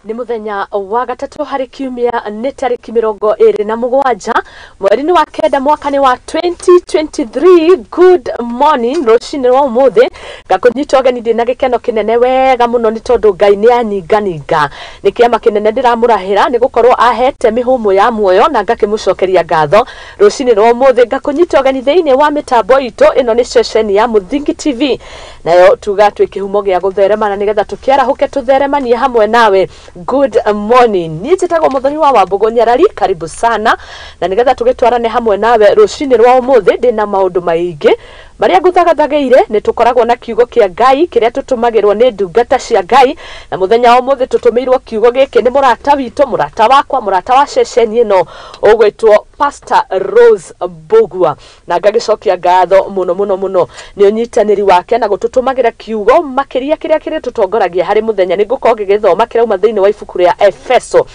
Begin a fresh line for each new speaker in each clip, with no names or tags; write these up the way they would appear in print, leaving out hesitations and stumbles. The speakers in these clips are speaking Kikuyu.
Nĩ mũthenya wa gatatũ harĩ kiumia, nĩ tarĩki 27 mweri-inĩ wa kenda, mwaka nĩ wa 2023. Good morning. Rũcinĩ rwa ũmũthĩ ngakũnyita ũgeni ndĩ na gĩkeno kĩnene wega mũno, nĩ tondũ Ngai nĩ anyinganinga. Nĩ kĩama kĩnene ndĩramũrahĩra nĩ gũkorwo ahete mĩhũmũ ya muoyo, na ngakĩmũcokeria ngatho. Rũcinĩ rwa ũmũthĩ ngakũnyita ũgeni thĩinĩ wa mĩtambo itũ. Ĩno nĩ ceceni ya Mũthingi TV, nayo tuga twĩ kĩhumo gĩa gũtheremana nĩgetha tũkĩarahũke tũtheremanie hamwe nawe. Good morning. Niĩ njĩtagwo Mũthoni wa Wambũgũ Nyarari, karibu sana, na nĩgetha tũgĩtwarane hamwe nawe rũcinĩ rwa ũmũthĩ, ndĩna maũndũ maingĩ marĩa ngũthagathagĩire. Nĩ tũkoragwo na kiugo kĩa Ngai kĩrĩa tũtũmagĩrwo nĩ ndungata cia Ngai, na mũthenya wa ũmũthĩ tũtũmĩirwo kiugo gĩkĩ nĩ mũrata witũ, mũrata wakwa, mũrata wa ceceni ĩno, ũgwĩtwo Pastor Rose Mbugua, na ngagĩcokia ngatho mũno mũno mũno nĩ ũnyitanĩri wake na gũtũtũmagĩra kiugo makĩria kĩrĩa kĩrĩa tũtongoragia harĩ mũthenya. Nĩ ngũkorwo ngĩgĩthoma kĩrauma thĩinĩ wa ibuku rĩa Efeso,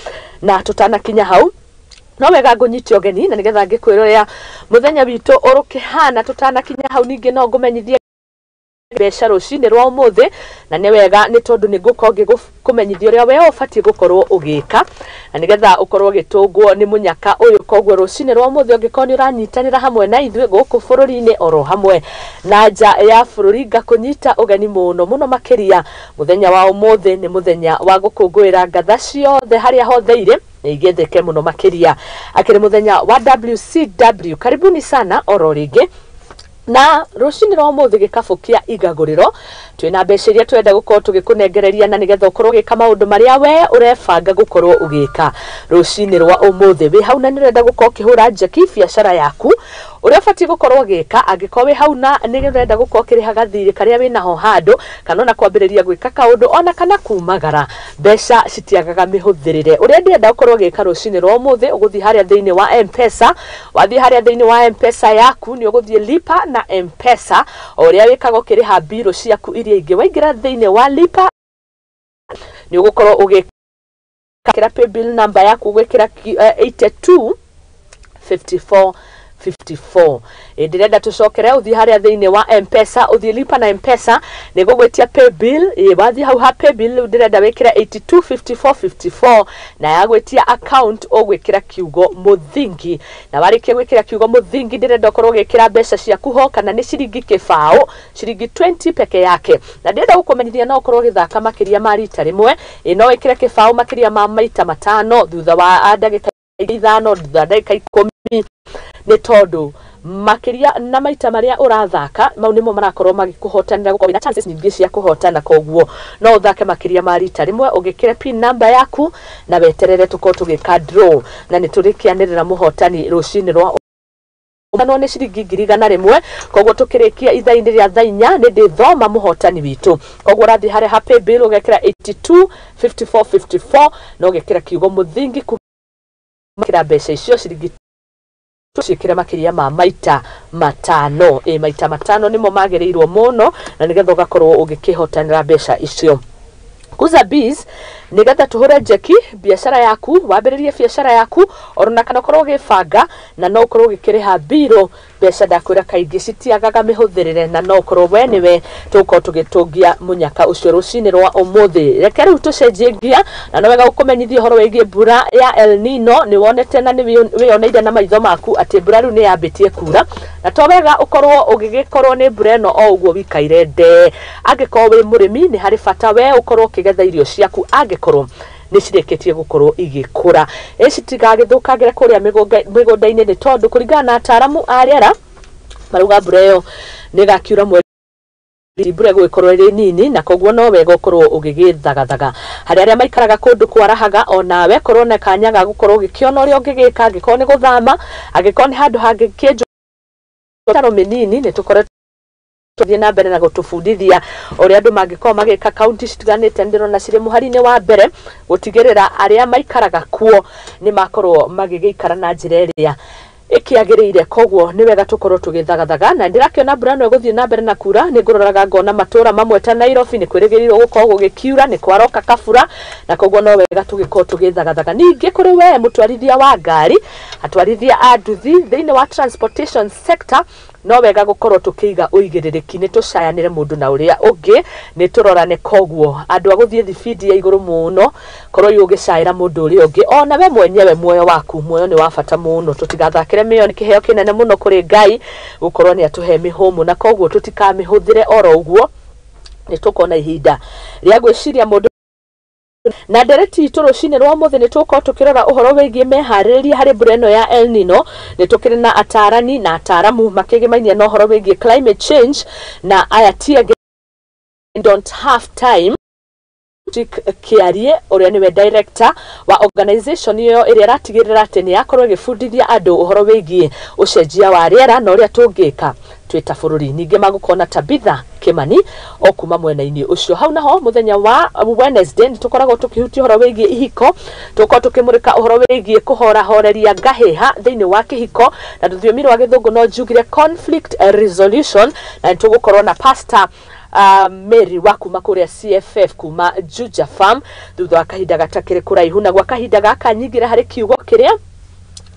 na tũtanakinya hau no wega ngũnyite ũgeni na nĩgetha ngĩkwĩra ũrĩa mũthenya witũ ũrũkĩhana. Tũtanakinya hau, ningĩ no ngũmenyithie mbeca rũcinĩ rwa ũmũthĩ, na nĩ wega nĩ tondũ nĩ ngũkorwo ngĩkũmenyithia ũrĩa we ũbatiĩ gũkorwo ũgĩka na nĩgetha ũkorwo ũgĩtũngwo nĩ mũnyaka ũyũ. Koguo rũcinĩ rwa ũmũthĩ, ũngĩkorwo nĩ ũranyitanĩra hamwe na ithuĩ gũkũ bũrũri-inĩ oro hamwe na nja ya bũrũri, ngakũnyita ũgeni mũno mũno makĩria. Mũthenya wa ũmũthĩ nĩ mũthenya wa gũkũngũĩra ngatha ciothe harĩa hothe irĩ nĩ igĩthĩke mũno makĩria, akĩrĩ mũthenya wa WCW. Karibuni sana oro rĩngĩ. Na rũcinĩ rwa ũmũthĩ, gĩkabũ kĩa igagũrĩro, twĩna mbeca iria twenda gũkorwo tũgĩkũnengereria na nĩgetha ũkorwo ũgĩka maũndũ marĩa we ũrebanga gũkorwo ũgĩka rũcinĩ rwa ũmũthĩ. Wĩ hau na nĩ ũrenda gũkorwo ũkĩhũra njeki biacara yaku, ũrĩa ũbatiĩ gũkorwo ũgĩka, angĩkorwo wĩ hau na nĩ ũrenda gũkorwo ũkĩrĩha gathirĩ karĩa wĩ naho handũ, kana ona kwambĩrĩria gwĩka kaũndũ, ona kana kumagara, mbeca citiagaga mĩhũthĩrĩre. Ũrĩa ndĩrenda ũkorwo ũgĩka rũcinĩ rwa ũmũthĩ, ũgũthiĩ harĩa thĩinĩ wa M-Pesa. Wathiĩ harĩa thĩinĩ wa M-Pesa yaku, nĩ ũgũthiĩ lipa na M-Pesa, o ũrĩa wĩkaga ũkĩrĩha mbirũ ciaku iria ingĩ. Waingĩra thĩinĩ wa lipa, nĩ ũgũkorwo ũgĩkĩra paybill number yaku, ũgwĩkĩra 82 54 54. Ĩ ndĩrenda tũcokere, ũthiĩ harĩa thĩinĩ wa M-Pesa, ũthiĩ lipa na M-Pesa, nĩ gũgwĩtia paybill. Ĩ wathiĩ hau ha paybill, rĩu ndĩrenda wĩkĩre 82 54 54, na yagwĩtia account ũgwĩkĩra kiugo Mũthingi. Na warĩkia gwĩkĩra kiugo Mũthingi, ndĩrenda ũkorwo ũgĩkĩra mbeca ciaku ho, kana nĩ ciringi kĩbaũ, ciringi 20 peke yake. Na ndĩrenda gũkũmenyithia no ũkorwo ũgĩthaka makĩria ma rita rĩmwe. Ĩ no wĩkĩre kĩbaũ makĩria ma maita 5 thutha wa ndagĩka 5, thutha wa ndagĩka 10, nĩ tondũ makĩria na maita marĩa ũrathaka, mau nĩmo marakorwo magĩkũhotanĩra gũkorwo wĩna chances nyingĩ cia kũhotana. Koguo no ũthake makĩria ma rita rĩmwe, ũgĩkĩre pin number yaku na weterere tũkorwo tũgĩka draw, na nĩ tũrĩkĩanĩrĩra mũhotani rũcinĩ rwa no nĩ ciringi 100,000. Koguo tũkĩrĩkia ithaa-inĩ rĩa thaa 4 nĩ ndĩthoma mũhotani witũ. Koguo ũrathiĩ harĩa ha paybill, ũgekĩra 82 54 54 na ũgekĩra kiugo Mũthingi, kuma mbeca icio ciringi ciĩkĩre makĩria ma maita 5. Ĩ maita 5 nĩmo magĩrĩirwo mũno, na nĩgetha ũgakorwo ũgĩkĩhotanĩra mbeca icio. Kuza Biz, nĩgetha tũhũre njeki biacara yaku, wambĩrĩrie biacara yaku orona kana ũkorwo ũgĩbanga, na no ũkorwo ũgĩkĩrĩha mbirũ. Mbeca, ndakwĩra kaingĩ citiagaga mĩhũthĩrĩre, na no ũkorwo we nĩwe tũgũkorwo tũgĩtũngia mũnyaka ũcio rũcinĩ rwa ũmũthĩ. Reke rĩu tũcenjie ngia, na no wega gũkũmenyithia ũhoro wĩgiĩ mbura ya El Nino. Nĩ wonete na nĩ wĩyoneire na maitho maku atĩ mbura rĩu nĩ yambĩtie kura, na to wega ũkorwo ũgĩgĩkorwo nĩ mbura ĩno o ũguo wikaire nde. Angĩkorwo wĩ mũrĩmi, nĩ harĩ bata we ũkorwo ũkĩgetha irio ciaku angĩkorwo nĩ cirĩkĩtie gũkorwo igĩkũra, ĩ citigagĩthũkangĩre kũrĩa mĩgũnda-inĩ, nĩ tondũ kũringana na ataramu a rĩera marauga mbura ĩyo nĩ ĩgakiura mweri, mbura ĩgũgĩkorwo ĩrĩ nini, na koguo no wega ũkorwo ũgĩgĩthagathaga. Harĩ arĩa maikaraga kũndũ kwarahaga, onawe korwo na kanya ga gũkorwo ũgĩkĩona ũrĩa ũngĩgĩka, angĩkorwo nĩ gũthama, angĩkorwo nĩ handũ hangĩkĩenjwo mĩtaro mĩnini. Nĩ tũkoretwo tũthiĩ na mbere na gũtũbundithia ũrĩa andũ mangĩkorwo magĩka. Kaunti citiganĩte ndĩrona cirĩ mũhari-inĩ wa mbere gũtigĩrĩra arĩa maikaraga kuo nĩ makorwo magĩgĩikara na njĩra ĩrĩa ĩkĩagĩrĩire. Koguo nĩ wega tũkorwo tũgĩthagathaga, na ndĩrakĩona mbura ĩno ĩgũthiĩ na mbere na kura. Nĩ ngũroraga ngona matũra mamwe ta Nairobi nĩ kwĩrĩgĩrĩirwo gũkorwo gũgĩkiura, nĩ kwaroka kabura, na koguo no wega tũgĩkorwo tũgĩthagathaga. Ningĩ kũrĩ we mũtwarithia wa ngari, atwarithia a nduthi thĩinĩ wa transportation sector, No wega gũkorwo tũkĩiga ũigĩrĩrĩki, nĩ tũcayanĩre mũndũ na ũrĩa ũngĩ, nĩ tũrorane. Koguo andũ a gũthiĩ thibindi ya igũrũ mũno, korwo ũgĩcaĩra mũndũ ũrĩa ũngĩ, ona we mwenyewe muoyo waku, muoyo nĩ wa bata mũno. Tũtigathakĩre mĩoyo, nĩ kĩheo kĩnene mũno kũrĩ Ngai gũkorwo nĩ atũhe mĩhũmũ, na koguo tũtikamĩhũthĩre oro ũguo. Nĩ tũkona ihinda rĩa gwĩciria mũndũ na ndereti itũ. Rũcinĩ rwa ũmũthĩ nĩ tũgũkorwo tũkĩrora ũhoro wĩgiĩ meharĩrĩria harĩ mbura ĩno ya El Nino. Nĩ tũkĩrĩ na atarani na ataramu makĩgĩmainia na ũhoro wĩgiĩ climate change, na aya ti angĩ, don't have time, Kĩarie ũrĩa nĩwe director wa organization ĩyo ĩrĩa ĩratigĩrĩra atĩ nĩ yakorwo ĩgĩbundithia andũ ũhoro wĩgiĩ ũcenjia wa rĩera na ũrĩa tũngĩka twĩ ta bũrũri. Ningĩ magũkorwo na Tabitha Kimani o kuma mwena-inĩ ũcio. Hau naho mũthenya wa Wednesday nĩ tũkoragwo tũkĩhutia ũhoro wĩgiĩ ihiko, tũkorwo tũkĩmũrĩka ũhoro wĩgiĩ kũhorahoreria ngahĩha thĩinĩ wa kĩhiko, na rũthiomi rwa Gĩthũngũ no njugire conflict resolution, na nĩ tũgũkorwo na Pastor Mary wa kuma kũrĩa CFF kuma Juja Farm thutha wa kahinda gatakĩrĩ kũraihu. Na gwa kahinda gaka nyingĩre harĩ kiugo kĩrĩa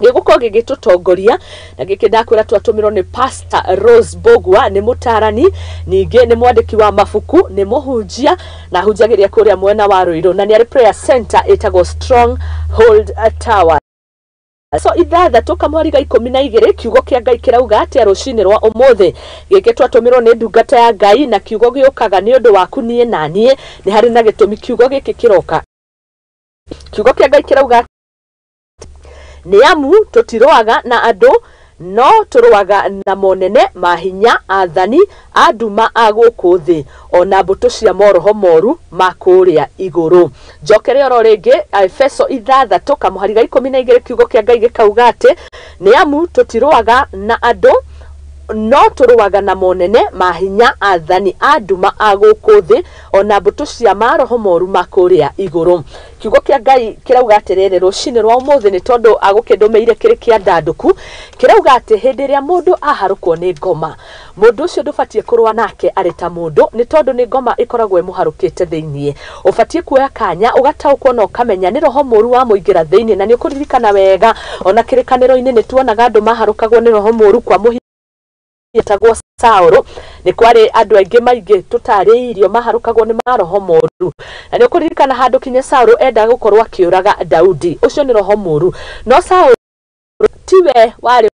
gĩgũkorwo gĩgĩtũtongoria, na gĩkĩ ndakwĩra twatũmĩrwo nĩ Pastor Rose Bogwa. Nĩ mũtarani, ningĩ nĩ mwandĩki wa mabuku, nĩ mũhunjia na ahunjagĩria kũrĩa mwena wa Ruiru, na nĩ arĩ prayer center ĩtagwo Strong Hold Tower. So 6:12, kiugo kĩa Ngai kĩrauga atĩa rũcinĩ rwa ũmũthĩ? Gĩkĩ twatũmĩrwo nĩ ndungata ya Ngai, na kiugo gĩũkaga nĩ ũndũ waku niĩ na niĩ, nĩ harĩ na gĩtũmi kiugo gĩkĩ kĩroka. Kiugo kĩa Ngai kĩrauga, nĩ amu tũtirũaga na andũ, no tũrũaga na monene, mahinya, athani a nduma a gũkũ thĩ, ona mbũtũ cia moroho moru ma kũrĩa igũrũ. Njokere oro rĩngĩ, Efeso 6:12, kiugo kĩa Ngai gĩkauga atĩ nĩ amu tũtirũaga na andũ, no tũrũaga na monene, mahinya, athani a nduma a gũkũ thĩ, ona mbũtũ cia maroho moru ma kũrĩa igũrũ. Kiugo kĩa Ngai kĩrauga atĩrĩrĩ rũcinĩ rwa ũmũthĩ, nĩ tondũ agũkĩndũmĩire kĩrĩ kĩa ndandũku, kĩrauga atĩ hĩndĩ ĩrĩa mũndũ aharũkwo nĩ ngoma, mũndũ ũcio ndũbatiĩ kũrũa nake arĩ ta mũndũ, nĩ tondũ nĩ ngoma ĩkoragwo ĩmũharũkĩte thĩiniĩ. Ũbatiĩ kuoya kanya ũgataũkwo na ũkamenya nĩ roho mũru wamũingĩra thĩiniĩ. Na nĩ ũkũririkana wega, ona kĩrĩkanĩro-inĩ nĩ tuonaga andũ maharũkagwo nĩ roho mũru, kwa mũhiano etagwo Saũlũ. Nĩ kwarĩ andũ aingĩ maingĩ tũtarĩirio maharũkagwo nĩ maroho moru, na nĩ ũkũririkana handũ kinya Saũlũ endaga gũkorwo akĩũraga Daudi. Ũcio nĩ roho mũru, no Saũlũ tiwe warĩ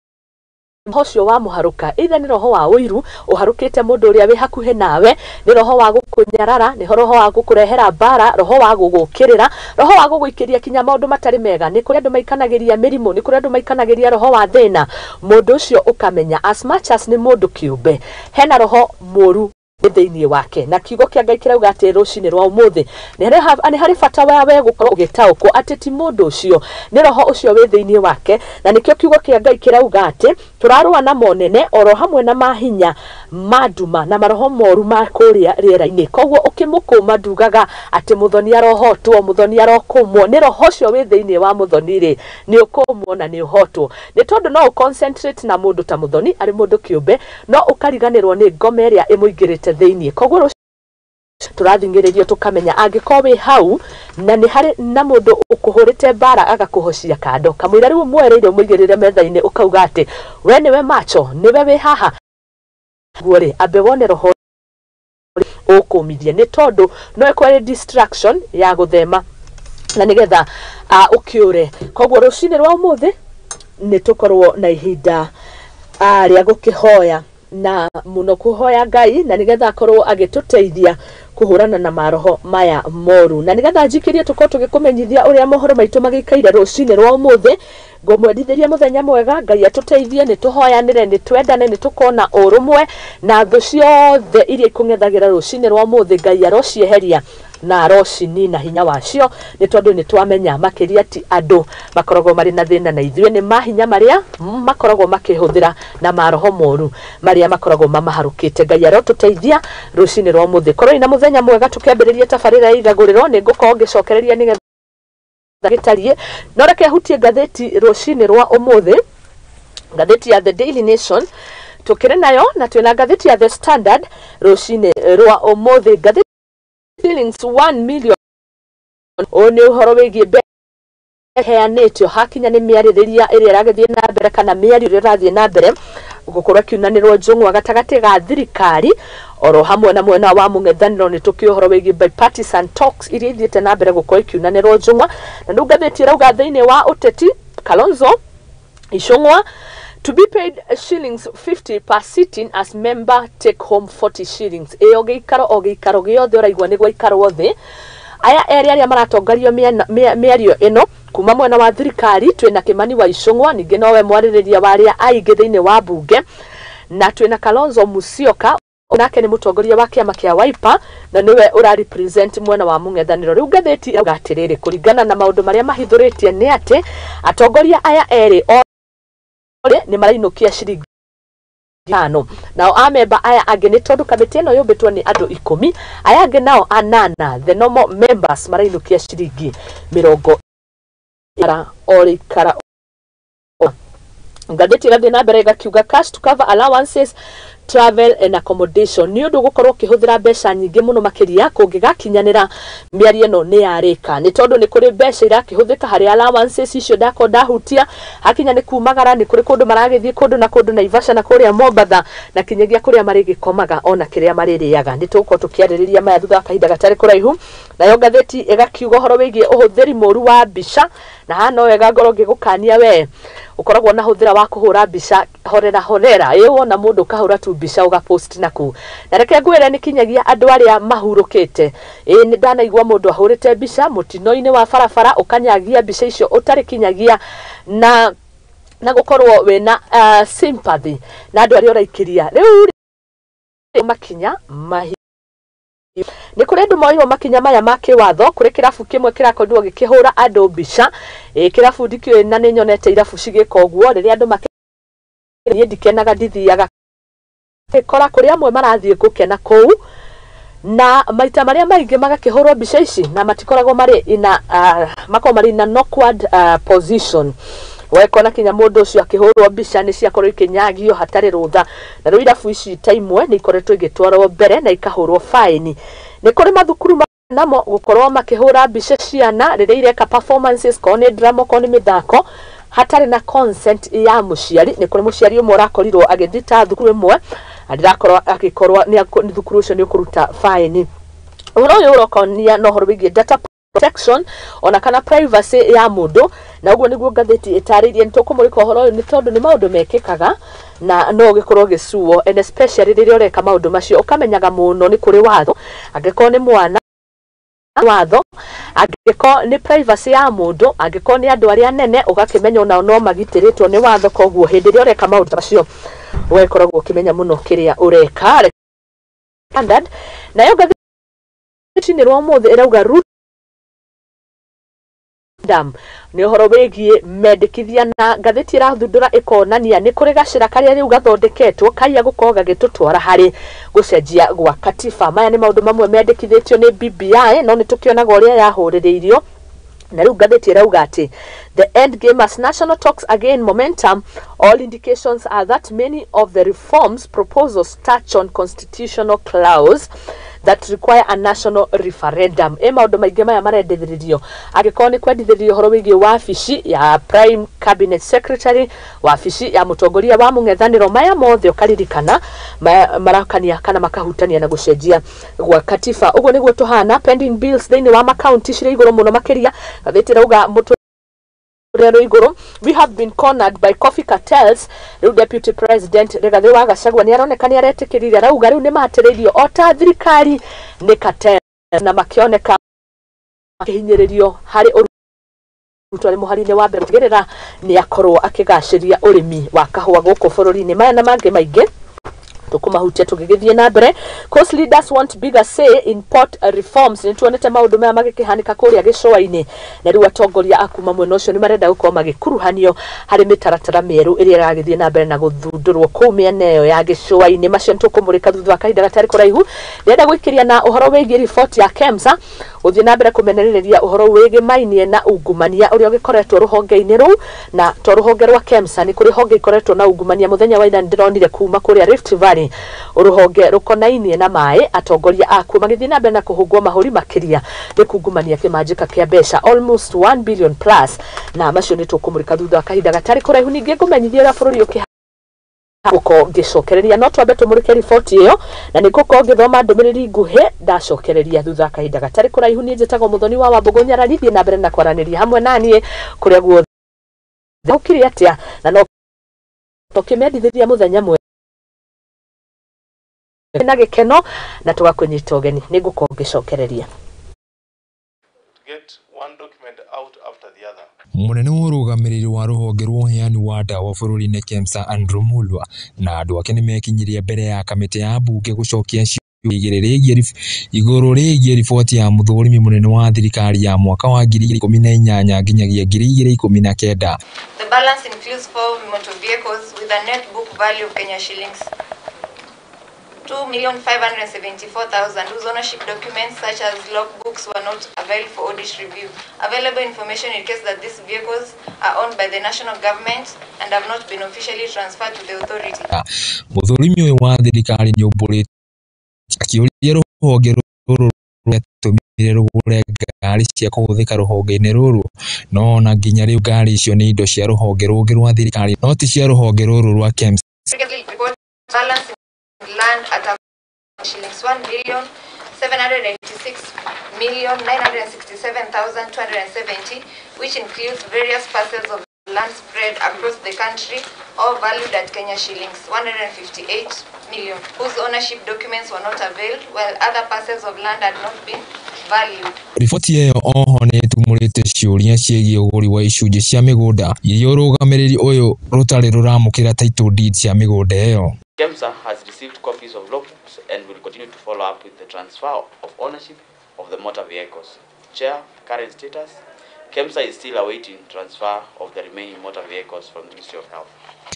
roho ũcio wamũharũka. Either nĩ roho wa ũiru ũharũkĩte mũndũ ũrĩa wĩ hakuhĩ nawe, nĩ roho wa gũkũnyarara, nĩ roho wa gũkũrehera mbara, roho wa gũgũkĩrĩra, roho wa gũgũikĩria kinya maũndũ matarĩ mega. Nĩ kũrĩ andũ maikanagĩria mĩrimũ, nĩ kũrĩ andũ maikanagĩria roho wa thĩna. Mũndũ ũcio ũkamenya as much as nĩ mũndũ kĩũmbe, hena roho mũru thĩinĩ wake. Na kiugo kĩa Ngai kĩrauga atĩ rũcinĩ rwa ũmũthĩ nĩ harĩ bata wa we gũkorwo ũgĩtaũkwo atĩ ti mũndũ ũcio, nĩ roho ũcio wĩ thĩinĩ wake. Na nĩkĩo kiugo kĩa Ngai kĩrauga atĩ tũrarũa na monene oro hamwe na mahinya ma nduma na maroho moru ma kũrĩa rĩera-inĩ. Koguo ũkĩmũkũma, ndugaga atĩ Mũthoni arohotwo, Mũthoni arokũmwo. Nĩ roho ũcio wĩ thĩinĩ wa Mũthoni rĩ, nĩ ũkũmwo na nĩ ũhotwo, nĩ tondũ no ũconcentrate na mũndũ ta Mũthoni arĩ mũndũ kĩũmbe, no ũkariganĩrwo nĩ ngoma ĩrĩa ĩmũingĩrĩte thĩinĩ. Koguo tũrathing'ĩrĩrio tũkamenya angĩkorwo wĩ hau na nĩ harĩ na mũndũ ũkũhũrĩte mbara, agakũhocia kando, kamũira rĩu mwereire ũmũigĩrĩre metha-inĩ, ũkauga atĩ we nĩwe macho, nĩwe wĩ haha guo rĩ, ambe wone roho ũkũmithie, nĩ tondũ no ĩkorwo ĩrĩ distraction ya gũthema na nĩgetha ũkĩũre. Koguo rũcinĩ rwa ũmũthĩ nĩ tũkorwo na ihinda rĩa gũkĩhoya, na mũno kũhoya Ngai, na nĩgetha akorwo agĩtũteithia kũhũrana na maroho maya moru. Na nĩgetha njikĩrie, tũkorwo tũgĩkũmenyithia ũrĩa mohoro maitũ magĩikaire rũcinĩ rwa ũmũthĩ. Ngũmwendithĩria mũthenya mwega. Ngai atũteithie, nĩ tũhoyanĩre, nĩ twendane, nĩ tũkona ũrũmwe, na thũ ciothe iria ikũng'ethagĩra rũcinĩ rwa ũmũthĩ, Ngai arocieheria na arocinina hinya wacio, nĩ tondũ nĩ twamenya makĩria ti andũ makoragwo marĩ na thĩna na ithuĩ, nĩ mahinya marĩa makoragwo makĩhũthĩra na maroho moru marĩa makoragwo mamaharũkĩte. Ngai arotũteithia rũcinĩ rwa ũmũthĩ. Korwo na mũthenya mwega. Tũkĩambĩrĩria tabarĩra ya Igagũrĩro, nĩ ngũkorwo ngĩcokereria nĩgetha gĩtariĩ, no reke hutie ngathĩti rũcinĩ rwa ũmũthĩ. Ngathĩti ya The Daily Nation tũkĩrĩ nayo, na twĩna ngathĩti ya The Standard rũcinĩ rwa ũmũthĩ. Ngathĩti, shillings 1 million, ũyũ nĩ ũhoro wĩgiĩ mbeca heanĩtio hakinya nĩ mĩarĩrĩria ĩrĩa ĩragĩthiĩ na mbere, kana mĩario ĩrĩa ĩrathiĩ na mbere. Gũkorwo ĩkiunanĩrwo njũng'wa gatagatĩ ga thirikari oro hamwe na mwena wa mũng'ethanĩro. Nĩ tũkĩũĩ ũhoro wĩgiĩ bipartisan talks iria ithiĩte na mbere gũkorwo ikiunanĩrwo njũng'wa. Na rĩu ngathĩti ĩrauga thĩinĩ wa ũteti, Kalonzo Ichung'wa to be paid shillings 50 per sitting as member take home 40 shillings. Ĩyo gĩikaro o gĩikaro gĩothe ũraigua nĩ gwaikarwo thĩ. Aya erĩ arĩa maratongorio mĩario ĩno, kuma mwena wa thirikari twĩna Kimani wa Ichung'wa, ningĩ nowe mwarĩrĩria wa arĩa aingĩ thĩinĩ wa mbunge, na twĩna Kalonzo Musyoka, nake nĩ mũtongoria wa kĩama kĩa Wiper na nĩwe ũra represent mwena wa mũng'ethanĩro. Rĩu ngathĩti ĩrauga atĩrĩrĩ, kũringana na maũndũ marĩa mahithũrĩtie nĩ atĩ atongoria aya erĩ othe nĩ marainũkia ciringi 5, nao amemba aya angĩ, nĩ tondũ kamĩtĩ ĩno yũmbĩtwo nĩ andũ 10, aya angĩ nao anana, the normal members, marainũkia ciringi 20 o rĩikara. Ngathĩti ĩgathiĩ na mbere ĩgakiuga cash to cover allowances, travel and accommodation. Nĩ ũndũ gũkorwo ũkĩhũthĩra mbeca nyingĩ mũno makĩria kũngĩgakinyanĩra mĩario ĩno nĩ yarĩka, nĩ tondũ nĩ kũrĩ mbeca irakĩhũthĩka harĩ allowances icio ndakorwo ndahutia. Hakinya nĩ kumagara, nĩ kũrĩ kũndũ maragĩthiĩ kũndũ na kũndũ, Naivasha na kũrĩa Mombatha, na kinyagia kũrĩa marĩgĩkomaga ona kĩrĩa marĩrĩaga. Nĩ tũgũkorwo tũkĩarĩrĩria maya thutha wa kahinda gatarĩ kũraihu. Nayo ngathĩti ĩgakiuga ũhoro wĩgiĩ ũhũthĩri mũru wa mbica, na haha no wega ngorwo ngĩgũkania we ũkoragwo na hũthĩra wa kũhũra mbica horera horera. Ĩ wona mũndũ ũkahũra tu mbica ũgapost naku, na reke ngwĩre nĩ kinyagia andũ arĩa mahurũkĩte. Ĩ nĩ ndanaigua mũndũ ahũrĩte mbica mũtino-inĩ wa barabara, ũkanyagia mbica icio ũtarĩ kinyagia na gũkorwo wĩna sympathy na andũ arĩa ũraikĩria. Rĩu makinya mahi nĩ kũrĩ andũ moirwo makinya maya ma kĩwatho. Kũrĩ kĩrabu kĩmwe kĩrakorirwo gĩkĩhũra andũ mbica. Ĩ kĩrabu ndikĩũĩ, na nĩ nyonete irabu cigĩka ũguo rĩrĩa andũ make. Niĩ ndikenaga, ndithiaga kora kũrĩ amwe marathiĩ gũkena kũu, na maita marĩa maingĩ magakĩhũrwo mbica ici na matikoragwo marĩ ina makoragwo marĩ in an awkward position. Wekona kinya mũndũ ũcio akĩhũrwo mbica nĩ ciakorwo ikĩnyagio hatarĩ rũtha. Na rĩu irabu ici ta imwe nĩ ikoretwo igĩtwarwo mbere na ikahũrwo faini. Nĩ kũrĩ mathukuru namo gũkorwo makĩhũra mbica ciana rĩrĩa ireka performances, korwo nĩ drama, korwo nĩ mĩthako, hatarĩ na consent ya mũciari. Nĩ kũrĩ mũciari ũmwe ũrakorirwo agĩthita thukuru ĩmwe na ndĩrakorwo agĩkorwo nĩ thukuru ũcio nĩ ũkũruta faini. Ũhoro ũyũ ũrokonia na ũhoro wĩgiĩ data protection ona kana privacy ya mũndũ, na ũguo nĩguo ngathĩti ĩtarĩirie. Nĩ tũkũmũrĩka ũhoro ũyũ nĩ tondũ nĩ maũndũ mekĩkaga na no ũgĩkorwo ũgĩcuo, and especially rĩrĩa ũreka maũndũ macio ũkamenyaga mũno nĩ kũrĩ watho, angĩkorwo nĩ mwana watho, angĩkorwo nĩ privacy ya mũndũ, angĩkorwo nĩ andũ arĩa anene, ũgakĩmenya onao no magitĩrĩtwo nĩ watho. Koguo hĩndĩ ĩrĩa ũreka maũndũ macio ũgagĩkoragwo ũkĩmenya mũno kĩrĩa ũreka. Standard nayo ngathĩti-inĩ rwa ũmũthĩ ĩrauga Ruto dam nĩ ũhoro wĩgiĩ mendekithia, na ngathĩti ĩrathundũra ĩkonania nĩ kũrĩ gacĩra karĩa rĩu gathondeketwo kaiya gũkorwo gagĩtũtwara harĩ gũcenjia gwa katiba. Maya nĩ maũndũ mamwe mendekithĩtio nĩ BBI, no nĩ tũkĩonaga ũrĩa yahũrĩrĩirio. Na rĩu ngathĩti ĩrauga atĩ the end game as national talks again momentum, all indications are that many of the reforms proposals touch on constitutional clause that require a national referendum. Ĩ maũndũ maingĩ maya marendithĩrĩrio, angĩkorwo nĩ kwendithĩrĩrio ũhoro wĩgiĩ wabici ya prime cabinet secretary, wabici ya mũtongoria wa mũng'ethanĩro, maya mothe ũkaririkana marakania kana makahutania na gũcenjia gwa katiba. Ũguo nĩguo tũhana. Pending bills thĩinĩ wa makaunti cirĩ igũrũ mũno makĩria. Ngathĩti ĩrauga mũtũ rĩ igũrũ, "We have been cornered by coffee cartels." Rĩu Deputy President Rigathĩ wa Gachagua nĩ aroneka nĩ aretĩkĩrire, arauga rĩu nĩ matĩrĩirio o ta thirikari nĩ cartels na makĩoneka makĩhinyĩrĩrio harĩ ũrutwo arĩ mũhari-inĩ wa mbere gũtigĩrĩra nĩ akorwo akĩgacĩria ũrĩmi wa kahũa gũkũ bũrũri-inĩ. Maya na mangĩ maingĩ tũkũmahutia tũgĩgĩthiĩ na mbere. Coast leaders want bigger say in port reforms. Nĩ tuonete maũndũ maya magĩkĩhanĩka kũrĩa gĩcũa-inĩ, na rĩu atongoria a kuma mwena ũcio nĩ marenda gũkorwo magĩkuruhanio harĩ mĩtaratara mĩerũ ĩrĩa ĩragĩthiĩ na mbere na gũthundũrwo kũu mĩena ĩyo ya gĩcũa-inĩ. Macio nĩ tũkũmũrĩka thutha wa kahinda gatarĩ kũraihu. Ndĩrenda gũikĩria na ũhoro wĩgiĩ riboti ya KEMSA gũthiĩ na mbere kũmenereria ũhoro wĩgĩmainie na ungumania ũrĩa ũgĩkoretwo rũhonge-inĩ rũu. Na to rũhonge rwa KEMSA, nĩ kũrĩ honge ikoretwo na ungumania. Mũthenya wa ira nĩndĩronire kuma kũrĩa Rift Valley rũhonge rũkonainie na maĩ, atongoria akuo magĩthiĩ na mbere na kũhũngwo mahũri makĩria nĩ kungumania kĩmanjĩka kĩa mbeca almost 1 billion plus. Na macio nĩ tũkũmũrĩka thutha wa kahinda gatarĩ kũraihu. Ningĩ ngũmenyithia ũrĩa bũrũri ũkĩha Gukorwo ngĩcokereria no twambe tũmũrĩke riboti ĩyo na nĩ ngũkorwo ngĩthoma ndũmĩrĩri nguhĩ ndacokereria thutha kahinda gatarĩ kũraihu. Niĩ njĩtagwo Mũthoni wa Wambũgũ Nyarari, thiĩ na mbere na kwaranĩria hamwe naniĩ kũrĩa guothe ũkire atĩa na no tũkĩmendithĩria mũthenya mwega na gĩkeno na tũgakũnyita ũgeni. Nĩ ngũkorwo ngĩcokereria.
Get one document out after the other.
Mũnene wa ũrũgamĩrĩri wa rũhonge rwa ũheani wa ndawa bũrũri-inĩ KEMSA Andrew Mulwa na andũ ake nĩmekinyirie mbere ya kamĩtĩ ya mbunge gũcokia ciũria igĩrĩ igũrũ rĩgiĩ riboti ya mũthũrimi mũnene wa thirikari ya mwaka wa 2018 nginyagia 2019.
The balance includes 4 motor vehicles with a net book value of Kenya shillings 2,574,000 whose ownership documents such as logbooks were not available for audit review. Available information indicates that these vehicles are owned by the national government and have not been officially transferred to the authority.
Mũthũrimi ũyũ wa thirikari nĩũmbũrĩte akĩũria rũhonge rũrũ rwatũmire rũgũre ngari cia kũhũthĩka rũhonge-inĩ rũrũ no ona nginya rĩu ngari icio nĩ indo cia rũhonge rũngĩ rwa thirikari no ti cia rũhonge rũrũ rwa KEMSA.
Balance land at a shillings 1,786,967,270, which includes various parcels of land spread across the country, all valued at Kenya shillings 158 million, whose ownership documents were not availed, while other parcels of land had not been valued.
Riboti ĩyo oho nĩ ĩtumũrĩte ciũria ciĩgiĩ ũgũri wa icunjĩ cia mĩgũnda iria ũrũgamĩrĩri ũyũ rũtarĩ rũramũkĩra title deed cia mĩgũnda ĩyo.
KEMSA has received copies of logbooks and will continue to follow up with the transfer of ownership of the motor vehicles. Chair, current status, KEMSA is still awaiting transfer of the remaining motor vehicles from the Ministry of Health.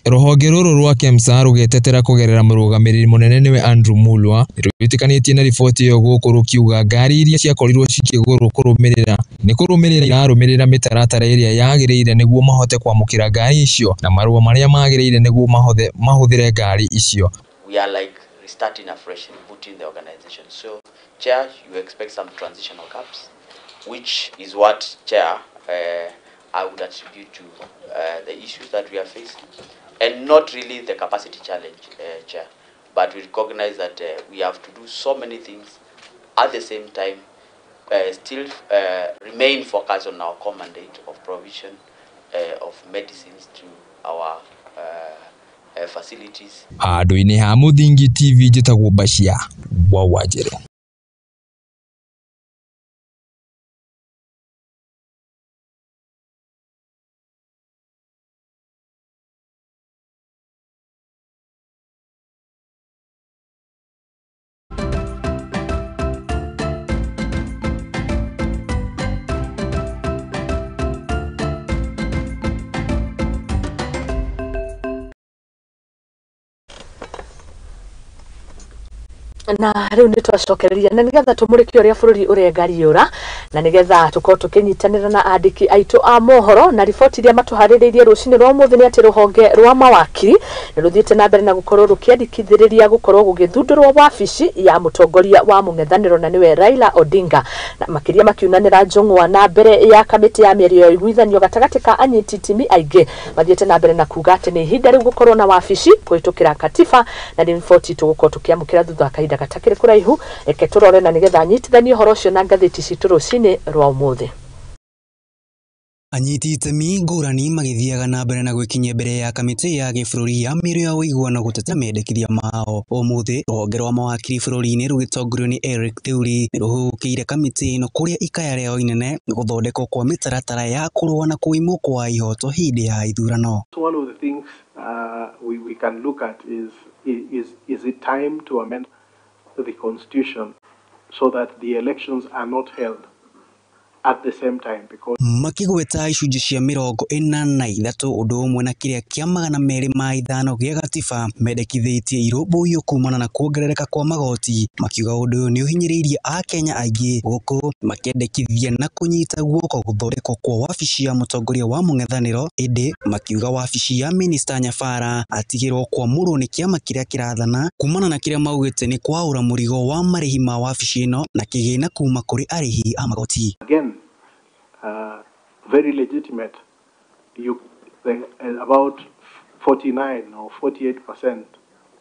Rũhonge rũrũ rwa KEMSA rũgetetera kũgerera mũrũgamĩrĩri mũnene nĩwe Andrew Mulwa rwĩtĩkanĩtie na riboti ĩyo gũkũ rũkiuga ngari iria ciakorirwo cikĩgũrwo kũrũmĩrĩra nĩ kũrũmĩrĩra irarũmĩrĩra mĩtaratara ĩrĩa yagĩrĩire nĩguo mahote kwamũkĩra ngari icio na marũa marĩa magĩrĩire nĩguo mahũthĩre ngari icio.
We are like restarting afresh and rebooting the organization. So, Chair, you expect some transitional gaps, which is what, Chair, I would attribute to the issues that we are facing, and not really the capacity challenge, Chair, but we recognize that we have to do so many things at the same time, still remain focused on our core mandate of provision of medicines to our facilities.
Handũ-inĩ ha Mũthingi TV njĩtagwo Bashia wa Wanjĩrĩ.
Na rĩu nĩ twacokereria na nĩgetha tũmũrĩke ũrĩa bũrũri ũrengariũra na nĩgetha tũkorwo tũkĩnyitanĩra na andĩki aitũ a mohoro na riboti iria matũharĩrĩirie rũcinĩ rwa ũmũthĩ nĩ atĩ rũhonge rwa mawakiri nĩ rũthiĩte na mbere na gũkorwo rũkĩandĩkithĩrĩria gũkorwo gũgĩthundũrwo wabici ya mũtongoria wa mũng'ethanĩro na nĩwe Raila Odinga, na makĩria makiunanĩra njũng'wa na mbere ya kamĩtĩ ya mĩario ya ũiguithanio gatagatĩ ka anyiti itemi aingĩ mathiĩte na mbere na kuga atĩ nĩ ihinda rĩu gũkorwo na wabici kũhĩtũkĩra katiba, na nĩ riboti tũgũkorwo tũkĩamũkĩra thutha wa kahinda gatakĩrĩ kũraihu. Reke tũrore na nĩgetha anyitithanie ũhoro ũcio na ngathĩti citũ rũcinĩ rwa ũmũthĩ.
Anyiti itemi ngũrani magĩthiaga na mbere na gwĩkinyia mbere ya kamĩtĩ ya gĩbũrũri ya mĩario ya ũiguano gũteta mendekithia mao. Ũmũthĩ rũhonge rwa mawakiri bũrũri-inĩ rũgĩtongorio nĩ Eric Theuri nĩ rũhũgũkĩire kamĩtĩ ĩno kũrĩa ikaya rĩao inene nĩ gũthondekwo kwa mĩtaratara ya kũrũa na kũimwo kwa ihoto hĩndĩ ya ithurano.
One of the things we can look at is it time to amend the constitution so that the elections are not held at the same time, because
makigweta icunjĩ cia 43 ũndũ ũmwe na kĩrĩa kĩa 205 gĩa gatiba mendekithĩtie irũmbũiyo kumana na kuongerereka kwa magoti, makiuga ũndũ ũyũ nĩ ũhinyĩrĩirie akenya aingĩ gũkũ makĩendekithia na kũnyita guoko gũthondekwo kwa wabici ya mũtongoria wa mũng'ethanĩro, ĩndĩ makiuga wabici ya minista Nyabara atigĩrwo kwamũrwo nĩ kĩama kĩrĩa kĩrathana kumana na kĩrĩa maugĩte nĩ kwaũra mũrigo wa marĩhi ma wabici ĩno na kĩgĩna kuma kũrĩ arĩhi a magoti.
Again, very legitimate. About 49 or 48%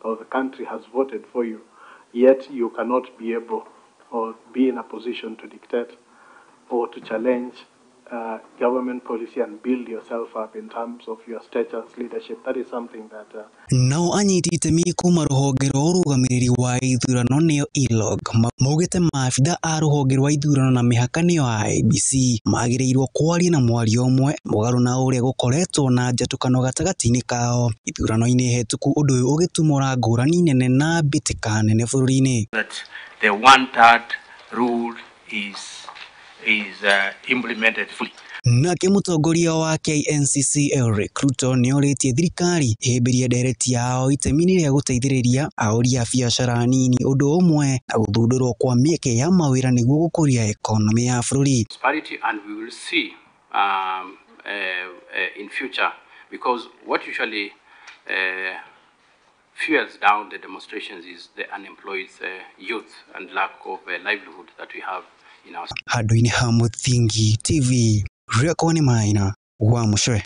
of the country has voted for you, yet you cannot be able or be in a position to dictate or to challenge government policy and build yourself up in terms of your status, leadership. That is something that
Nao anyiti itemi kuma rũhonge rwa ũrũgamĩrĩri wa ithurano nĩo ILOG maugĩte maabitha a rũhonge rwa ithurano na mĩhaka nĩo IEBC magĩrĩirwo kwaria na mwario ũmwe mũgarũ na ũrĩa gũkoretwo na njatũkano gatagatĩ-inĩ kao ithurano-inĩ hetũku, ũndũ ũyũ ũgĩtumũra ngũrani nene na mbĩtĩka nene bũrũri-inĩ.
That the one-third rule is implemented fully.
Nake mũtongoria wa KNCC Eric Ruto nĩorĩtie thirikari ĩhĩmbĩrie ndereti yao itemi-inĩ rĩa gũteithĩrĩria ahũri a biacara nini ũndũ ũmwe na gũthundũrwo kwa mĩeke ya mawĩra nĩguo gũkũria ekonomĩ ya bũrũri.
Prosperity, and we will see in future, because what usually fuels down the demonstrations is the unemployed youth and lack of livelihood that we have.
Handũ-inĩ ha Mũthingi TV, rĩakwa nĩ Maina wa Mũcwe.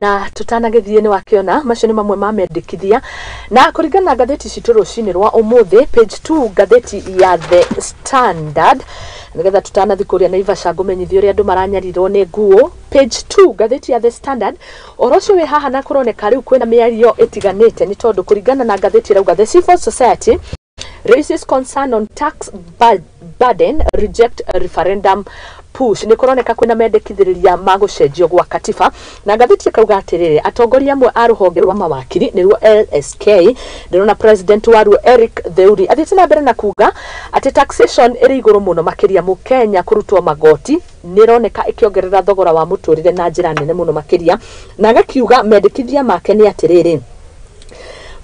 Na tutanagithie ni wakiona macio ni mamwe ma mendekithia na kuringana na ngathĩti citũ rũcinĩ rwa ũmũthĩ page 2 ngathĩti ya The Standard, nigetha tutanathi kũrĩa Naivasha ngũmenyithie ũrĩa andũ maranyarirwo nĩ nguo. Page 2 ngathĩti ya The Standard ũhoro ũcio wĩ haha na kũroneka rĩu kwĩna mĩario ĩtiganĩte nĩ tondũ kũringana na ngathĩti ĩrauga The Civil Society raises concern on tax burden, reject referendum push. Nĩ kũroneka kwĩna mendekithĩrĩria ma gũcenjio gwa katiba na ngathĩti ĩkauga atĩrĩrĩ atongoria amwe a rũhonge rwa mawakiri nĩruo LSK, ndĩrona president waruo Eric Theuri athiĩte na mbere na kuga atĩ taxation ĩrĩ igũrũ mũno makĩria mũkenya kũrutwo magoti nĩroneka ĩkĩongerera thogora wa mũtũrĩre na njĩra nene mũno makĩria, na agakiuga mendekithia make nĩ atĩrĩrĩ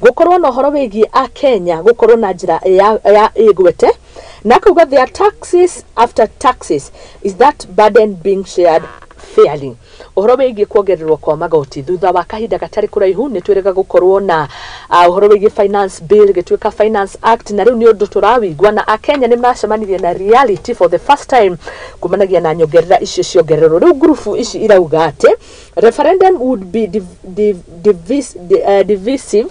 gukorwo na ũhoro wĩgiĩ a Kenya gukorwo na njĩra ya ĩgwete na kuga there are taxes after taxes, is that burden being shared fairly. Ũhoro wĩgiĩ kuongererwo kwa magoti thutha wa kahinda gatarĩ kũraihu nĩ twĩrĩga gũkorwo na ũhoro wĩgiĩ finance bill gĩtuĩka finance act, na rĩu nĩ ũndũ tũrawigua na akenya nĩ macemanirie na reality for the first time kumanagia na nyongerera icio ciongererwo. Rĩu ngurubu ici irauga atĩ referendum would be divisive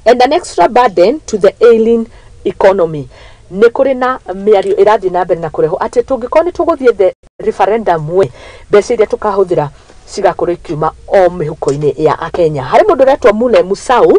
and an extra burden to the ailing economy. Nĩ kũrĩ na mĩario ĩrathiĩ na mbere na kũrehwo atĩ tũngĩkorwo nĩ tũgũthiĩ the referendum we mbeca iria tũkahũthĩra cigakorwo ikiuma o mĩhuko-inĩ ya akenya. Harĩ mũndũ ũretwo Mule Musau,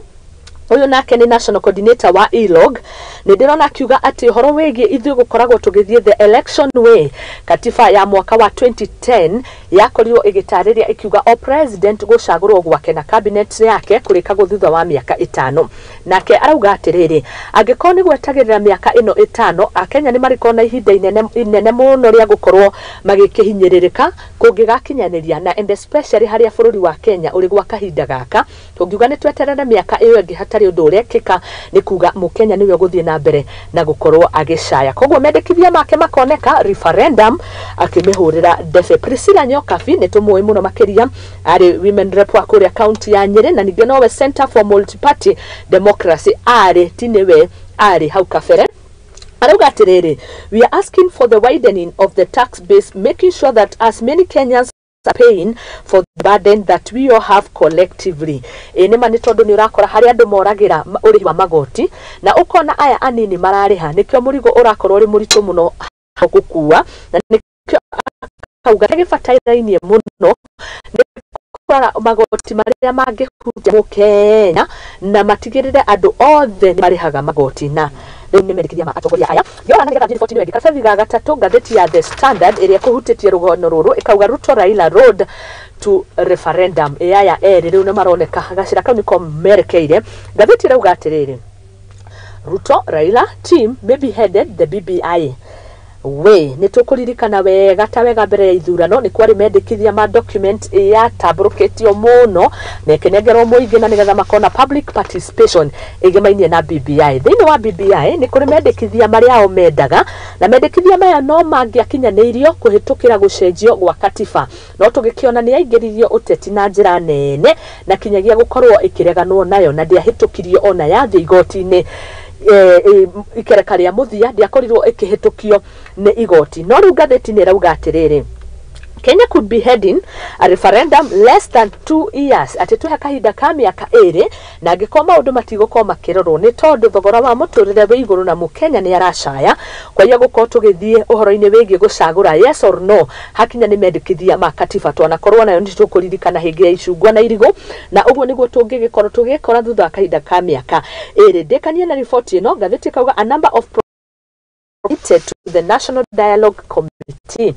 ũyũ nake nĩ national coordinator wa ILOG, nĩ ndĩrona akiuga atĩ ũhoro wĩgiĩ ithuĩ gũkoragwo tũgĩthiĩ the election way, katiba ya mwaka wa 2010 yakorirwo ĩgĩtarĩria ĩkiuga o president gũcagũrwo gwake na cabinet yake kũrĩkagwo thutha wa mĩaka ĩtano. Nake arauga atĩrĩrĩ angĩkorwo nĩ gwetagĩrĩra mĩaka ĩno ĩtano akenya nĩ marĩkorwo na ihinda inene mũno rĩa gũkorwo magĩkĩhinyĩrĩrĩka kũngĩgakinyanĩria na and especially harĩa bũrũri wa Kenya ũrĩ gwa kahinda gaka tũngiuga nĩ tweterere mĩaka ĩyo ĩngĩ hatarĩ ũndũ ũrekĩka nĩ kuga mũkenya nĩwe ũgũthiĩ na mbere na gũkorwo agĩcaya. Koguo mendekithia make makoneka referendum akĩmĩhũrĩra ndebe. Priscilla Nyokabi nĩ tũmũĩ mũno makĩria arĩ women rep wa kũrĩa kaunti ya Nyĩrĩ na ningĩ nowe Center for Multi-Party Democracy arĩ ti nĩwe arĩ hau kabere. Arauga atĩrĩrĩ we are asking for the widening of the tax base, making sure that as many Kenyans are paying for the burden that we all have collectively. Ĩ nĩma nĩ tondũ nĩ ũrakora harĩa andũ moragĩra ũrĩhi wa magoti na ũkona aya anini mararĩha nĩkĩo mũrigo ũrakorwo ũrĩ mũritũ mũno gũkua na nĩkĩo akauga gĩbatairainie mũno nĩ kũrora magoti marĩa mangĩhutia mũkenya na matigĩrĩre andũ othe nĩ marĩhaga magoti na Rĩu nĩ mendekithia ma atongoria aya. Ngĩrora na nĩgetha thiĩ riboti ĩno ĩngĩ, karatathi ga gatatũ, ngathĩti ya The Standard ĩrĩa ĩkũhutĩtie rũgano rũrũ ĩkauga Ruto Raila road to referendum. Ĩ aya erĩ rĩu nĩ maroneka gacĩra kau nĩko merekeire. Ngathĩti ĩrauga atĩrĩrĩ, Ruto Raila team may be headed the BBI way. Nĩ tũkũririkana wega ta wega mbere ya ithurano nĩ kwarĩ mendekithia ma document yatambũrũkĩtio mũno na ĩkĩnengerwo mũingĩ na nĩgetha makona public participation ĩgĩmainie na BBI. Thĩinĩ wa BBI nĩ kũrĩ mendekithia marĩa o mendaga, na mendekithia maya no mangĩakinyanĩirio kũhĩtũkĩra gũcenjio gwa katiba, no tũgĩkĩona nĩ yaingĩririo ũteti na njĩra nene na kinyagia gũkorwo ĩkĩreganwo nayo na ndĩahĩtũkirio ona yathiĩ igoti-inĩ. Ikereka rĩa mũthia ndĩakorirwo ĩkĩhĩtũkio nĩ igoti. No rĩu ngathĩti nĩ ĩrauga atĩrĩrĩ, Kenya could be heading a referendum less than 2 years, atĩ twĩha kahinda ka mĩaka 2 na angĩkorwo maũndũ matigũkorwo makĩrorwo nĩ tondũ thogora wa mũtũrĩre wĩ igũrũ na mũkenya nĩ aracaya kwaia gũkorwo tũgĩthiĩ ũhoro-inĩ wĩgiĩ gũcagũra yes or no hakinya nĩ mendekithia ma katiba. Twanakorwo nayo nĩ tũkũririkana hĩngĩ ya icungwa na irigũ, na ũguo nĩguo tũngĩgĩkorwo tũgĩkora thutha wa kahinda ka mĩaka 2. Ndĩkanie na riboti ĩno, ngathĩti ĩkauga a number of committed to the National Dialogue Committee.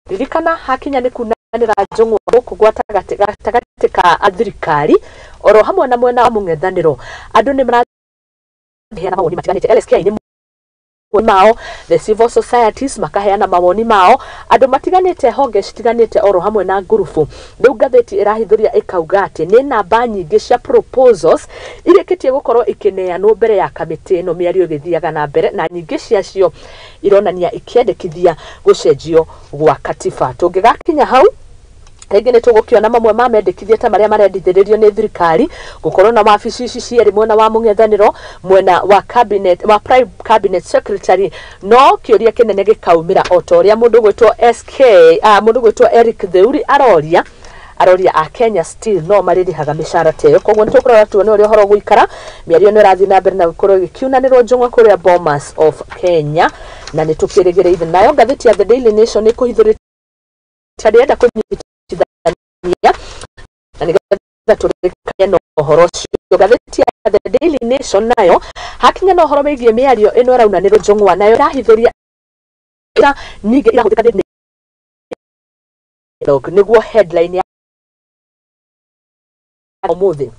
Ririkana hakinya nĩ kunanĩra njũng'wa gũkũ gatagatĩ ka thirikari oro hamwe na mwena wa mũng'ethanĩro, andũ nĩ maraheana mawoni matiganĩte. LSK nĩ mao, the civil societies makaheana mawoni mao, andũ matiganĩte, honge citiganĩte oro hamwe na ngurubu. Rĩu ngathĩti ĩrahithũria ĩkauga atĩ nĩ namba nyingĩ cia proposals irĩkĩtie gũkorwo ikĩneanwo mbere ya kamĩtĩ ĩno mĩario ĩgĩthiaga na mbere, na nyingĩ ciacio ironania ikĩendekithia gũcenjio gwa katiba. Tũngĩgakinya hau rĩngĩ nĩ tũgũkĩona mamwe ma mendekithia ta marĩa marendithĩrĩrio nĩ thirikari gũkorwo na wabici ici cierĩ, mwena wa mũng'ethanĩro, mwena wa cabinet, wa prime cabinet secretary. No kĩũria kĩnene gĩkaumĩra o ta ũrĩa mũndũ gwĩtwo SK, mũndũ gwĩtwo Eric Theuri aroria a Kenya still no marĩrĩhaga mĩcara ta ĩyo. Koguo nĩ tũkũrora tuone ũrĩa ũhoro ũgũikara. Mĩario ĩno ĩrathiĩ na mbere na gũkorwo ĩgĩkiunanĩrwo njũng'wa kũrĩa Bomas of Kenya, na nĩ tũkĩrĩgĩrĩire. Nayo ngathĩti ya The Daily Nation nĩ kũhithũrĩte, ndĩrenda kũnyitithania na nĩgetha tũrĩkanie na ũhoro ũcio. Ngathĩti ya The Daily Nation nayo hakinya na ũhoro wĩgiĩ mĩario ĩno ĩraunanĩrwo njũng'wa, nayo ĩrahithũria nyingĩ irahũthĩka thĩinĩ nĩguo headline ya ũmũthĩ,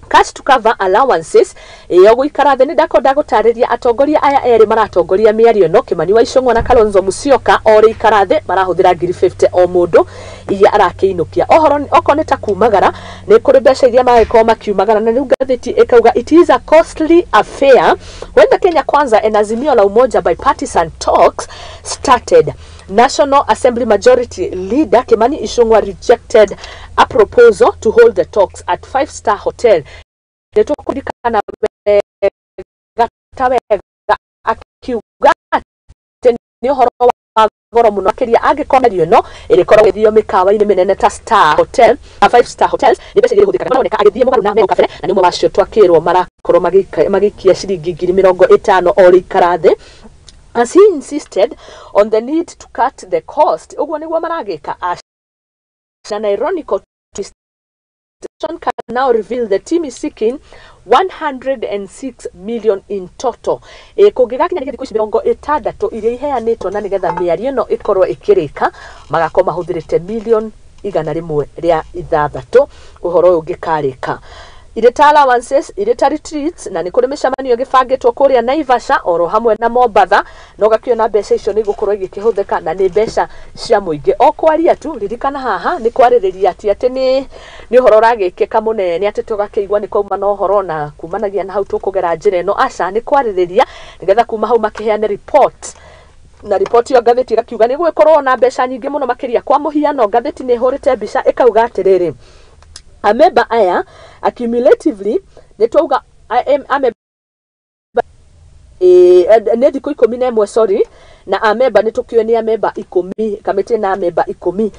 cash to cover allowances. Ĩyo gũikara thĩ nĩ ndakonda gũtarĩria atongoria aya erĩ maratongoria mĩario ĩno, Kimani wa Ichung'wa na Kalonzo Musyoka, o rĩikara thĩ marahũthĩra ngiri 50 o mũndũ iria arakĩinũkia. Ohoro okorwo nĩ ta kumagara nĩ kũrĩ mbeca iria maragĩkorwo makiumagara, na rĩu ngathĩti ĩkauga it is a costly affair. When the Kenya Kwanza and Azimio la Umoja bipartisan talks started, National Assembly Majority Leader Kimani Ichung'wa rejected a proposal to hold the talks at Five Star Hotel. Nĩtũkũririkana wega ta wega akiuga atĩ nĩ ũhoro wa goro mũno makĩria angĩkorwo mĩario ĩno ĩrĩkorwo ĩgĩthio mĩkawa-inĩ mĩnene ta Star Hotel na Five Star Hotels, nĩ mbeca iria ihũthĩkaga. Maroneka agĩthiĩ mũgarũ na Meru Kabere, na nĩ ũmwe wacio twakĩrwo marakorwo magĩikia ciringi 50,000 o rĩikara thĩ, as he insisted on the need to cut the cost. Ũguo nĩguo maragĩka. An ironical twist can now reveal the team is seeking 106 million in total. E, kũngĩgakinya thikũ ici 60 iria iheanĩtwo na nĩgetha mĩario ĩno ĩkorwo ĩkĩrĩka, magakorwo mahũthĩrĩte milioni 106 ũhoro ũyũ ũngĩkarĩka, irĩ ta allowances, irĩ ta retreats, na nĩ kũrĩ mĩcemanio ĩgĩbangĩtwo kũrĩa Naivasha oro hamwe na Mombatha, na ũgakĩona mbeca icio nĩ igũkorwo igĩkĩhũthĩka na nĩ mbeca cia mũingĩ. O kwaria tu, ririkana haha nĩ kwarĩrĩria ti atĩ nĩ ũhoro ũragĩkĩka mũnene atĩ tũgakĩigua nĩ kwauma na ũhoro na kumanagia na hau tũkũgera njĩra ĩno. Aca, nĩ kwarĩrĩria nĩgetha kuma hau makĩheane report, na riboti ĩyo ngathĩti ĩgakiuga nĩ gũgĩkorwo na mbeca nyingĩ mũno makĩria. Kwa mũhiano, ngathĩti nĩ ĩhũrĩte mbica ĩkauga atĩrĩrĩ, amemba aya accumulatively nĩ twauga amemba nĩ thikũ 11, sorry, na amemba nĩ tũkĩũĩ nĩ amemba 10, kamĩtĩ na amemba 10.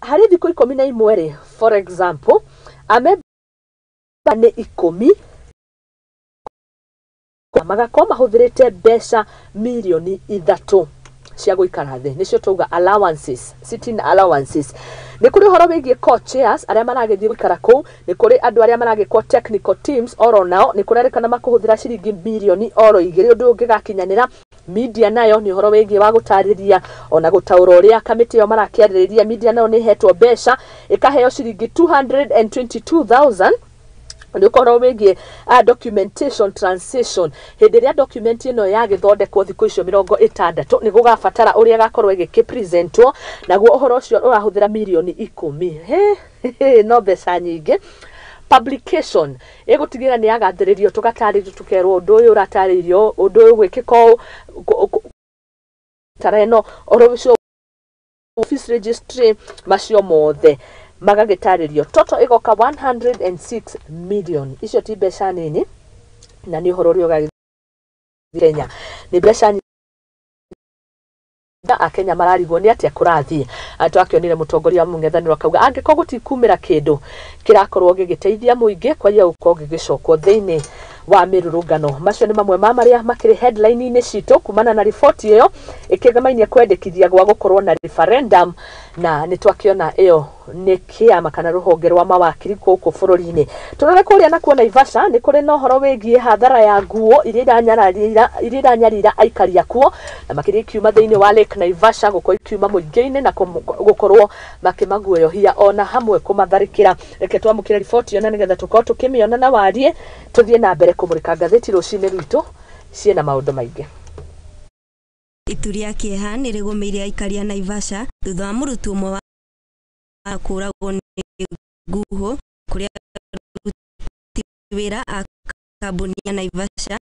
Harĩ thikũ 11 rĩ, for example, amemba nĩ 10, magakorwo mahũthĩrĩte mbeca 3 mirioni cia gũikara thĩ, nĩcio twauga allowances, sitting allowances. Nĩ kũrĩ ũhoro wĩgiĩ co-chairs arĩa maragĩthiĩ gũikara kũu, nĩ kũrĩ andũ arĩa maragĩkwo technical teams oro nao nĩ kũrerĩkana makũhũthĩra ciringi mirioni oro 2 ũndũ ũngĩgakinyanĩra. Media nayo nĩ ũhoro wĩgiĩ wa gũtarĩria ona gũtaũra ũrĩa kamĩtĩ ĩyo marakĩarĩrĩria. Media nayo nĩ ĩhetwo mbeca ĩkaheo ciringi 222,000 nĩ ũkorwo wĩgiĩ documentation translation. Hĩndĩ ĩrĩa document ĩno yagĩthondekwo thikũ icio 60 nĩ gũgabatara ũrĩa ĩgakorwo ĩgĩkĩpresentwo, naguo ũhoro ũcio ũrahũthĩra mirioni 10. No mbeca nyingĩ. Publication ĩgũtigĩrĩra nĩ yagathĩrĩrio, tũgatarĩrio, tũkerwo ũndũ ũyũ ũratarĩrio, ũndũ ũyũ gwĩkĩka ũũ tara ĩno, ũhoro ũcio office registry, macio mothe magagĩtarĩrio. Total ĩgoka 106 million. Icio ti mbeca nini, na nĩ ũhoro ũrĩa ũgagĩthiĩ Kenya. Nĩ mbeca nyingĩ. Akenya mararigwo nĩ atĩa kũrathiĩ. Twakĩonire mũtongoria wa mũng'ethanĩro akauga angĩkorwo gũtikumĩra kĩndũ kĩrakorwo gĩgĩteithia mũingĩ kwaria gũkorwo gĩgĩcokwo thĩinĩ wa mĩrũrũngano. Macio nĩ mamwe ma marĩa makĩrĩ headline-inĩ citũ kumana na riboti ĩyo ĩkĩgamainie kwendekithia gwa gũkorwo na referendum, na nĩ twakĩona ĩyo nĩ kĩama kana rũhonge rwa mawakiri gũkũ bũrũri-inĩ. Tũrore kũrĩa nakuo Naivasha nĩ kũrĩ na ũhoro wĩgiĩ hathara ya nguo iria iranyarira aikari akuo, na makĩria ikiuma thĩinĩ wa Lake Naivasha gũkorwo ikiuma mũingĩ-inĩ na gũkorwo makĩmaguoyohia ona hamwe kũmatharĩkĩra. Reke twamũkĩre riboti ĩyo na nĩgetha tũkorwo tũkĩmĩona na warie, tũthiĩ na mbere kũmũrĩka ngathĩti rũcinĩ rwitũ ciĩna maũndũ maingĩ.
Itu rĩa kĩeha nĩ rĩgũmĩire aikari a Naivasha thutha wa mũrutwo ũmwe wa kũragwo nĩ nguhũ kũrĩa aruti wĩra a kambuni ya Naivasha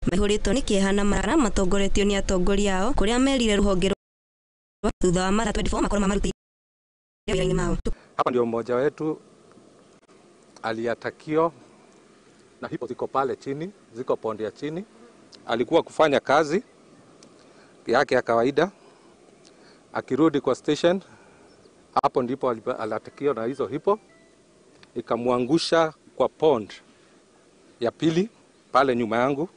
maihũrĩtwo nĩ kĩeha na marara matongoretio nĩ atongoria ao kũrĩa merire rũhonge rwa thutha wa mathaa 24 makorwo mamarutĩire wĩra-inĩ mao.
Hapa ndio mmoja wetu aliatakio na hipo ziko pale chini, ziko ponde ya chini. Alikuwa kufanya kazi yake ya kawaida, akirudi kwa station, hapo ndipo aliatakio na hizo hipo, ikamwangusha kwa pond ya pili pale nyuma yangu.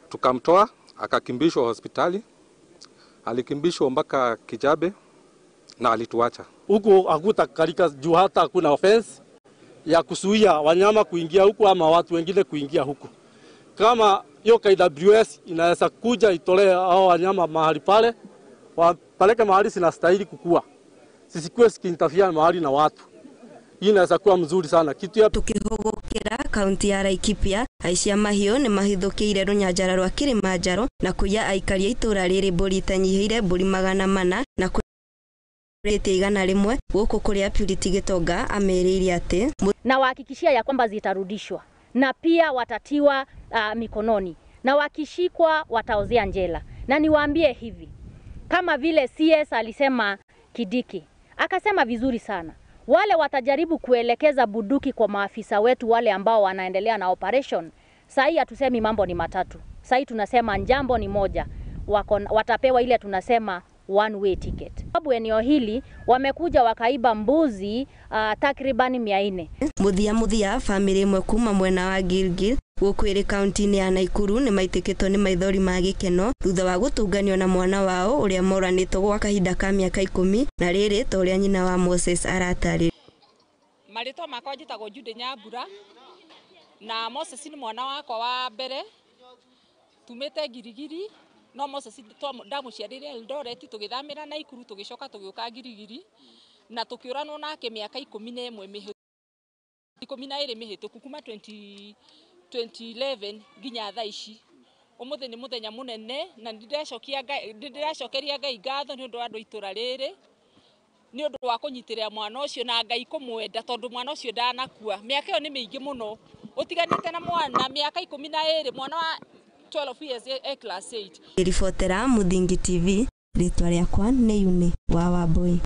Tukamtoa, akakimbishwa hospitali, alikimbishwa mpaka Kijabe na alituacha.
Huku hakutakalika juu hata hakuna fence ya kuzuia wanyama kuingia huku ama watu wengine kuingia huku. Kama hiyo KWS inaweza kuja itolee hao wanyama mahali pale, wapeleke mahali zinastahili kukua. Sisikuwe zikiinterfere mahali na watu. Hii inaweza kuwa mzuri sana. Kitu ya
tukihugukira kaunti ya Laikipia aici a mahiũ nĩ mahithũkĩire rũnyanjara rwa Kilimanjaro na kũiya aikari a itũũra rĩrĩ mbũri itanyihĩire mbũri 400 na kũrĩtie 101 gũkũ kũrĩa Purity Gĩtonga amerĩire atĩ
na wahakikishia ya kwamba zitarudishwa na pia watatiwa mikononi na wakishikwa wataozea njela. Na niwaambie hivi, kama vile CS alisema Kidiki akasema vizuri sana, wale watajaribu kuelekeza buduki kwa maafisa wetu wale ambao wanaendelea na operation. Sahi hatusemi mambo ni matatu, sahi tunasema jambo ni moja. Watapewa ile tunasema one way ticket. Sababu eneo hili wamekuja wakaiba mbuzi takribani 400.
Muthia muthia family imwe kuma mwena wa Gilgil gũkũ ĩrĩ kaunti-inĩ ya Nakuru nĩ maitĩkĩtwo nĩ maithori ma gĩkeno thutha wa gũtũnganio na mwana wao ũrĩa moranĩtwo gwa kahinda ka mĩaka 10 na rĩrĩ ta ũrĩa nyina wa Moses aratarĩria.
Marĩtwa makwa njĩtagwo Jude Nyambura na Moses nĩ mwana wakwa wa mbere, tumĩte Girigiri no Moses ndamuciarire Eldoret tũgĩthamĩra Nakuru tũgĩcoka tũgĩũka Girigiri na tũkĩũranwo nake mĩaka 11 12 mĩhĩtũku kuma 2011 nginya thaa ici. Ũmũthĩ nĩ mũthenya mũnene na ndĩracokeria Ngai ngatho nĩ ũndũ wa andũ itũra rĩrĩ nĩ ũndũ wa kũnyitĩrĩra mwana ũcio na Ngai kũmwenda tondũ mwana ũcio ndanakua. Mĩaka ĩyo nĩ mĩingĩ mũno ũtiganĩte na mwana mĩaka 12, mwana wa 12 years e class 8.
Ribotera Muthingi TV, rĩtwa rĩakwa nĩ Yuni wa Wambui.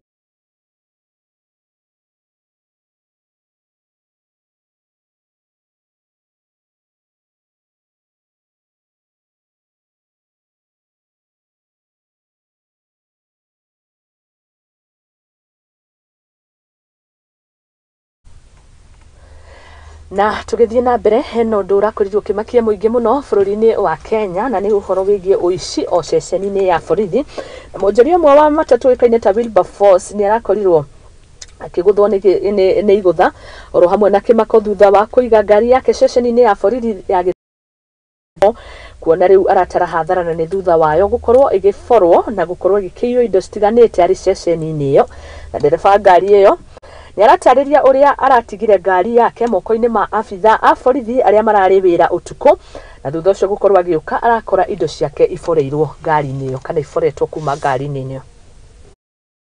Na tũgĩthiĩ na mbere, hena ũndũ ũrakorirwo ũkĩmakia mũingĩ mũno bũrũri-inĩ wa Kenya, na nĩ ũhoro wĩgiĩ ũici o ceceni-inĩ ya borithi. Na mwonjoria ũmwe wa matatũ ũĩkaine ta Wilberforce nĩ arakorirwo akĩgũthwo nĩ igũtha oro hamwe na kĩmako thutha wa kũiga ngari yake ceceni-inĩ ya borithi ya Gĩthumo, kuona rĩu aratara hathara na nĩ thutha wayo gũkorwo ĩgĩborwo na gũkorwo ĩgĩkĩiywo indo citiganĩte arĩ ceceni-inĩ ĩyo. Na ndereba ngari ĩyo nĩ aratarĩria ũrĩa aratigire ngari yake moko-inĩ ma abithaa a borithi arĩa mararĩ wĩra ũtukũ, na thutha ũcio gũkorwo agĩũka arakora indo ciake iboreirwo ngari-inĩ ĩyo kana iboretwo kuma ngari-inĩ ĩyo.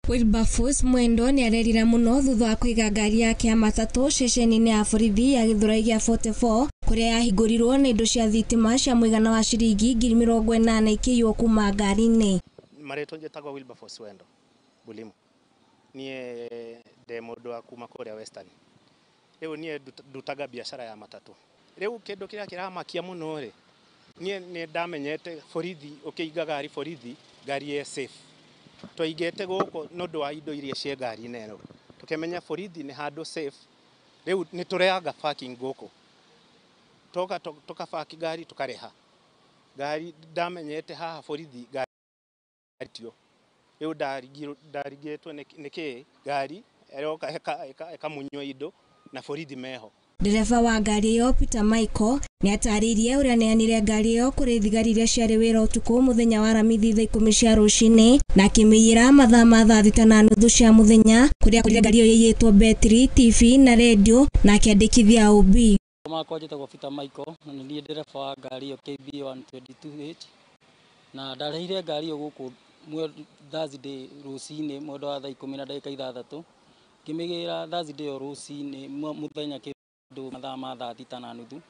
Wilberforce Mwendo nĩ arerira mũno thutha wa kũiga ngari yake ya matatũ ceceni-inĩ ya borithi ya Gĩthũrai gĩa 44 kũrĩa yahingũrirwo na indo cia thitima cia mũigana wa ciringi 80,000 ikĩiywo kuma ngari-inĩ.
Marĩtwa njĩtagwo Wilberforce Wendo Bulimo. Niĩ ndĩ mũndũ wa kuma kũrĩa Western. Rĩu niĩ ndutaga biacara ya matatũ. Rĩu kĩndũ kĩrĩa kĩramakia mũno rĩ, niĩ nĩ ndamenyete borithi, ũkĩiga ngari borithi, ngari ĩ safe. Twaigĩte gũkũ nĩ ũndũ wa indo iria ciĩ ngari-inĩ ĩno. Tũkĩmenya borithi nĩ handũ safe. Rĩu nĩ tũreaga parking gũkũ. Toka tũkabaki ngari tũkarĩha. Ngari ndamenyete haha borithi ngari tio. Rĩu ndarigĩtwo nĩ kĩ ngari ĩroka ĩkamunywo indo na borithi meho.
Ndereba wa ngari ĩyo Peter Michael nĩ atarĩirie ũrĩa aneanire ngari ĩyo kũrĩ thigari iria ciarĩ wĩra ũtukũ mũthenya wa Aramithi thaa 10 cia rũcinĩ, na akĩmĩiyĩra mathaa ma thaa 6:30 cia mũthenya kũrĩa akorire ngari ĩyo ĩiyĩtwo betri, TV na redio, na akĩandĩkithia OB.
Makwa njĩtagwo Peter Michael na nĩ niĩ ndereba wa ngari ĩyo KB 122H, na ndarehire ngari ĩyo gũkũ Thursday rũcinĩ mwendo wa thaa 10:06, ngĩmĩgĩra Thursday ĩyo rũcinĩ mũthenya kĩndũ mathaa ma thaa 6:30.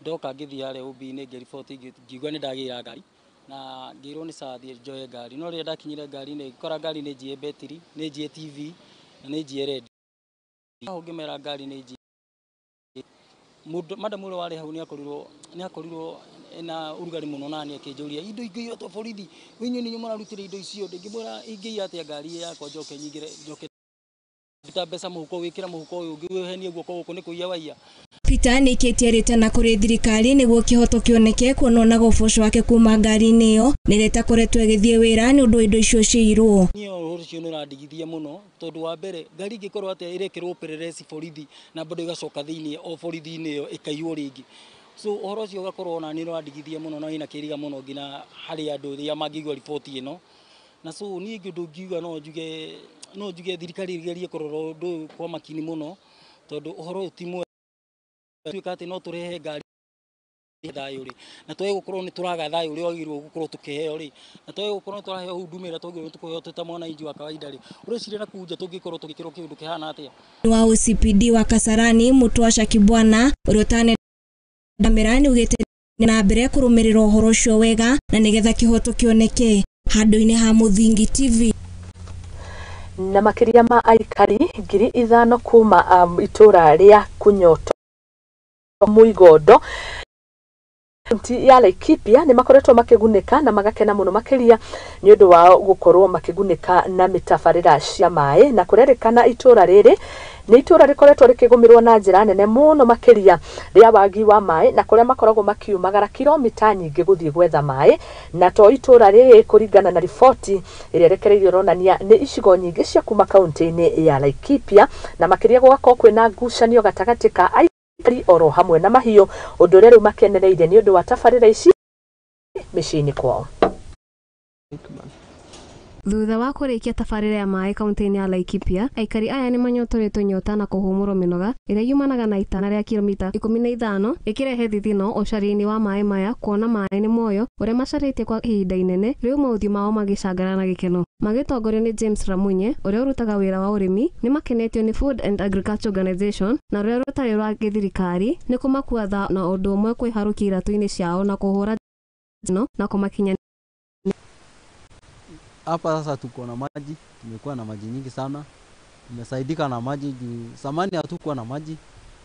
Ndoka ngĩthiĩ harĩa OB-inĩ ngĩriboti, ngiuga nĩ ndagĩra ngari na ngĩrwo nĩ sawa thiĩ njoe ngari, no rĩrĩa ndakinyire ngari-inĩ ngĩkora ngari nĩ njie betri, nĩ njie TV na nĩ njie redio. Hau ngĩmera ngari nĩ njie. Mũndũ madam ũrĩa warĩ hau nĩ akorirwo na ũrugarĩ mũno, na nĩ akĩnjũria indo ingĩiywo borithi, inyuĩ nĩ inyuĩ mũrarutire indo icio. Ndĩngĩmwĩra ingĩiya atĩa ngari yakwa njoke nyingĩre njoke ruta mbeca mũhuko wĩkĩra mũhuko ũyũ ũngĩ wĩhenie guoko gũkũ nĩ kũiya waiya.
Peter nĩ aikĩtie rĩtana kũrĩ thirikari nĩguo kĩhoto kĩoneke, kuona ona ũboco wake kuma ngari-inĩ ĩyo nĩ ĩtakoretwo ĩgĩthiĩ wĩra nĩ ũndũ wa indo icio ciiyirwo.
Niĩ ũhoro ũcio nĩ ũrandigithia mũno, tondũ wa mbere ngari ingĩkorwo atĩa ĩrekĩrwo upelelezi borithi na bado ĩgacoka thĩinĩ o borithi-inĩ ĩyo ĩkaiywo rĩngĩ. So ũhoro ũcio ũgakorwo ona nĩ ũrandigithia mũno na wĩna kĩriga mũno nginya harĩ andũ rĩrĩa mangĩigua riboti ĩno. Na so niĩ ũndũ ngiuga no njuge thirikari ĩgerie kũrora ũndũ ũyũ kwa makini mũno, tondũ ũhoro ũyũ ti mwega. Tuĩka atĩ no tũrehe ngari thayũ rĩ, na twage gũkorwo nĩ tũraga thayũ ũrĩa wagĩrĩirwo gũkorwo tũkĩheo rĩ, na twage gũkorwo nĩ tũraheo huduma ĩrĩa twagĩrĩirwo tũkũheo twĩ ta mwananchi wa kawaida rĩ, ũreciria na kũu nja tũngĩkorwo tũgĩkĩrwo kĩũndũ kĩhana atĩa?
Wa OCPD wa Kasarani Mutwasha Kibwana ũrĩa ũtanendamĩra nĩ augĩte na mbere kũrũmĩrĩra ũhoro ũcio wega na nĩgetha kĩhoto kĩoneke. Handũ-inĩ ha Mũthingi TV.
Na makĩria ma aikari 5,000 kuma itũra rĩa Kunyoto Muigondo kaunti ya Laikipia nĩ makoretwo makĩgunĩka na magakena mũno makĩria nĩ ũndũ wao gũkorwo makĩgunĩka na mĩtabarĩra cia maĩ, na kũrerĩkana itũra rĩrĩ nĩ itũra rĩkoretwo rĩkĩgũmĩrwo na njĩra nene mũno makĩria rĩa wagi wa maĩ, na kũrĩa makoragwo makiumagara kilomita nyingĩ gũthiĩ gwetha maĩ. Na to itũra rĩrĩ, kũringana na riboti ĩrĩa ĩrekereirio ĩronania nĩ icigo nyingĩ cia kuma kaunti-inĩ ya Laikipia, na makĩria gũgakorwo kwĩna ngucanio gatagatĩ ka aikari oro hamwe na mahiũ, ũndũ ũrĩa rĩu makenereire nĩ ũndũ wa tabarĩra ici mĩciĩ-inĩ kwao.
Thutha wa kũrĩkia tabarĩra ya maĩ kaunti-inĩ ya Laikipia, aikari aya nĩ manyotoretwo nyota na kũhũmũrwo mĩnoga ĩrĩa yumanaga na itana rĩa kilomita 15 ĩkĩrehe thithino ũcaria-inĩ wa maĩ maya, kuona maĩ nĩ muoyo ũrĩa macarĩtie kwa ihinda inene, rĩu maũthiũ mao magĩcangara na gĩkeno. Magĩtongorio nĩ James Ramunye ũrĩa ũrutaga wĩra wa ũrĩmi, nĩ makenetio nĩ Food and Agriculture Organization na rũrĩa rũtarĩ rwa gĩthirikari nĩ kũmakua tha na ũndũ ũmwe kwĩharũkia iratũ-inĩ ciao na kũhũra no na kũmakinya.
Hapa sasa tuko na maji, tumekuwa na maji nyingi sana. Tumesaidika na maji juu zamani hatukuwa na maji.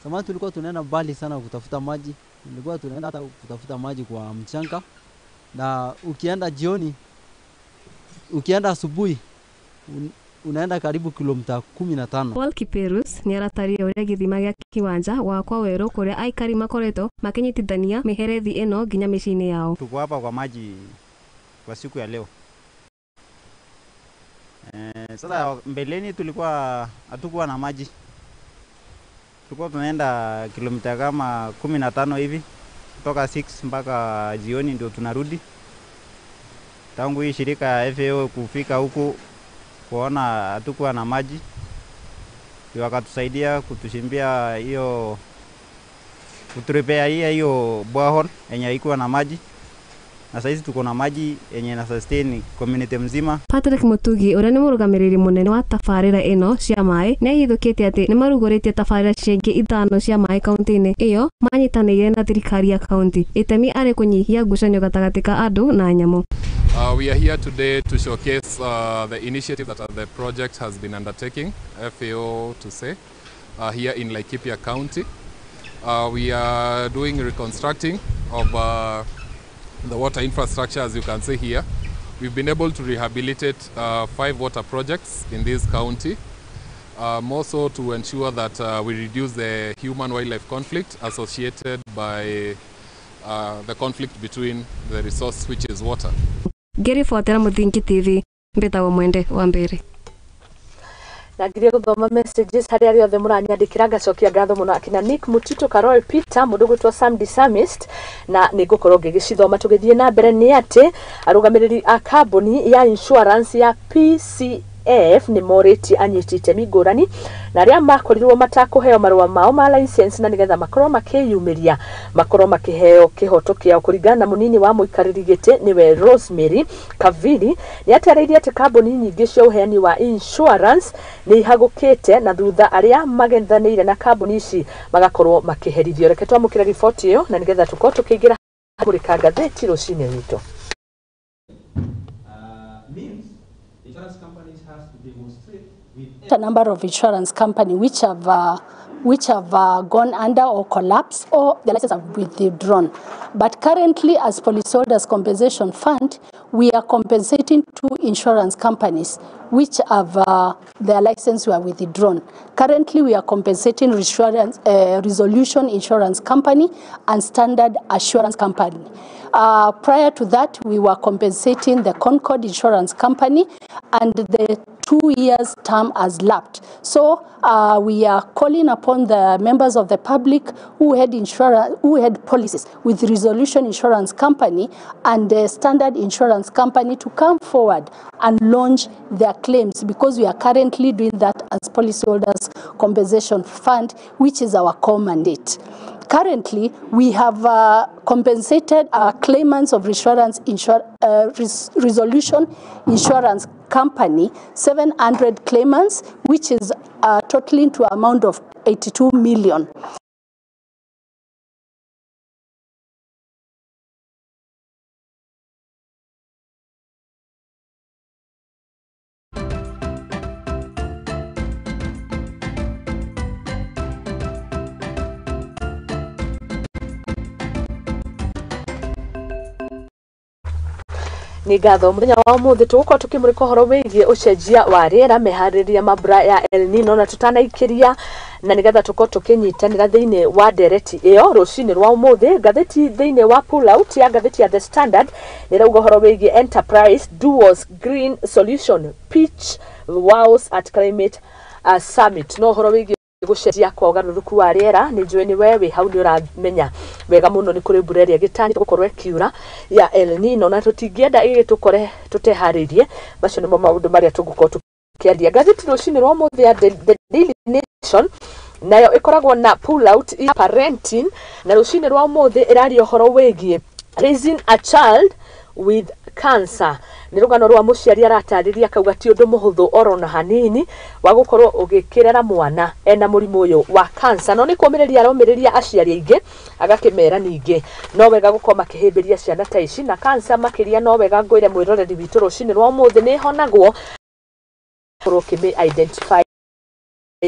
Zamani tulikuwa tunaenda mbali sana kutafuta maji. Tulikuwa tunaenda hata kutafuta maji kwa mchanga. Na ukienda jioni, ukienda asubuhi, unaenda karibu kilomita 15.
Paul Kiperus nĩaratarire ũrĩa gĩthima gĩa kiwanja gwakwa werũ kũrĩa aikari makoretwo makĩnyitithania mĩherethi ĩno nginya mĩciĩ-inĩ yao.
Tuko hapa kwa maji kwa siku ya leo. Sasa mbeleni tulikuwa hatukuwa na maji. Tulikuwa tunaenda kilomita kama 15 hivi kutoka 6 mpaka jioni ndio tunarudi. Tangu hii shirika ya FAO kufika huku kuona hatukuwa na maji, wakatusaidia kutushimbia hiyo, kuturipea hiyo borehole yenye haikuwa na maji. Na saizi tuko na maji yenye na sustain community mzima.
Patrick Mutugi ũrĩa nĩ mũrũgamĩrĩri mũnene wa tabarĩra ĩno cia maĩ nĩahithũkĩtie atĩ nĩmarugũrĩtie tabarĩra cingĩ 5 cia maĩ kaunti-inĩ ĩyo manyitanĩire na thirikari ya kaunti. Itemi arĩ kũnyihia ngucanio gatagatĩ ka andũ na nyamũ.
We are here today to showcase the initiative that the project has been undertaking, FAO to say, here in Laikipia County. We are doing reconstructing of the water infrastructure, as you can see here. We've been able to rehabilitate 5 water projects in this county, more so to ensure that we reduce the human-wildlife conflict associated by the conflict between the resource, which is water.
Ngĩribotera Mũthingi TV, mbĩtagwo Mwende wa Mbere.
Na ngirie guthoma messages harĩa arĩa othe mũranyandĩkĩra, ngacokia ngatho mũno akina Nick Mutito, Carol Peter, mũndũ gwĩtwo Sam Disamist, na nĩ ngũkorwo ngĩgĩcithoma. Tũgĩthiĩ na mbere nĩ atĩ arũgamĩrĩri a kambuni ya insurance ya PCF nĩ morĩtie anyiti itemi ngũrani na arĩa makorirwo matakũheo marũa mao ma license na nĩgetha makorwo makĩyumĩria makorwo makĩheo kĩhoto kĩao. Kũringana na mũnini wa mũikarĩri gĩtĩ nĩwe Rosemary Kaviri, nĩ atarĩirie atĩ kambuni nyingĩ cia ũheani wa insurance nĩ ihagũkĩte na thutha arĩa magethanĩire na kambuni ici magakorwo makĩherithio. Reke twamũkĩre riboti ĩyo na nĩgetha tũkorwo tũkĩingĩra kũrĩka ngathĩti rũcinĩ rwitũ.
A number of insurance companies which have gone under or collapsed, or their licenses have withdrawn. But currently, as Policyholders Compensation Fund, we are compensating 2 insurance companies which have their license were withdrawn. Currently, we are compensating Resolution Insurance Company and Standard Assurance Company. Prior to that, we were compensating the Concord Insurance Company, and the 2 years term has lapsed. So we are calling upon the members of the public who had insurance, who had policies with Resolution Insurance Company and the Standard Insurance Company to come forward and launch their claims, because we are currently doing that as Policyholders Compensation Fund, which is our core mandate. Currently, we have compensated our claimants of Resolution Insurance Company, 700 claimants, which is totaling to amount of 82 million.
Nĩ ngatho mũthenya wa ũmũthĩ tũgũkorwo tũkĩmũrĩka ũhoro wĩgiĩ ũcenjia wa rĩera, meharĩria ma mbura ya El Nino, na tũtanaikĩria na nĩgetha tũkorwo tũkĩnyitanĩra thĩinĩ wa ndereti ĩyo rũcinĩ rwa ũmũthĩ. Ngathĩti thĩinĩ wa pull out ya ngathĩti ya The Standard nĩrauga ũhoro wĩgiĩ Enterprise Duos Green Solution Pitch Wows at Climate Summit. No ũhoro wĩgiĩ gũcenjia kwa ũgarũrũku wa rĩera nĩ njũĩ nĩ we wĩ hau nĩ ũramenya wega mũno nĩ kũrĩ mbura ĩrĩa ĩgĩtanyĩtwo gũkorwo ĩkiura ya El Nino, na tũtingĩenda ĩgĩtũkore tũteharĩirie. Macio nĩmo maũndũ marĩa tũgũkorwo tũkĩaria. Ngathĩti rũcinĩ rwa ũmũthĩ ya The Daily Nation nayo ĩkoragwo na pull out ya parenting, na rũcinĩ rwa ũmũthĩ ĩraria ũhoro wĩgiĩ raising a child with cancer. Nĩ rũgano rwa mũciari aratarĩria akauga ti ũndũ mũhũthũ orona hanini wa gũkorwo ũgĩkĩrera mwana ena mũrimũ ũyũ wa cancer, no nĩ kũmĩrĩria aromĩrĩria aciari aingĩ agakĩmera ningĩ no wega gũkorwo makĩhĩmbĩria ciana ta ici na cancer makĩria. No wega ngwĩre mwĩroreri witũ rũcinĩ rwa ũmũthĩ nĩ ĩhonagwo korwo ũkĩmĩ identify.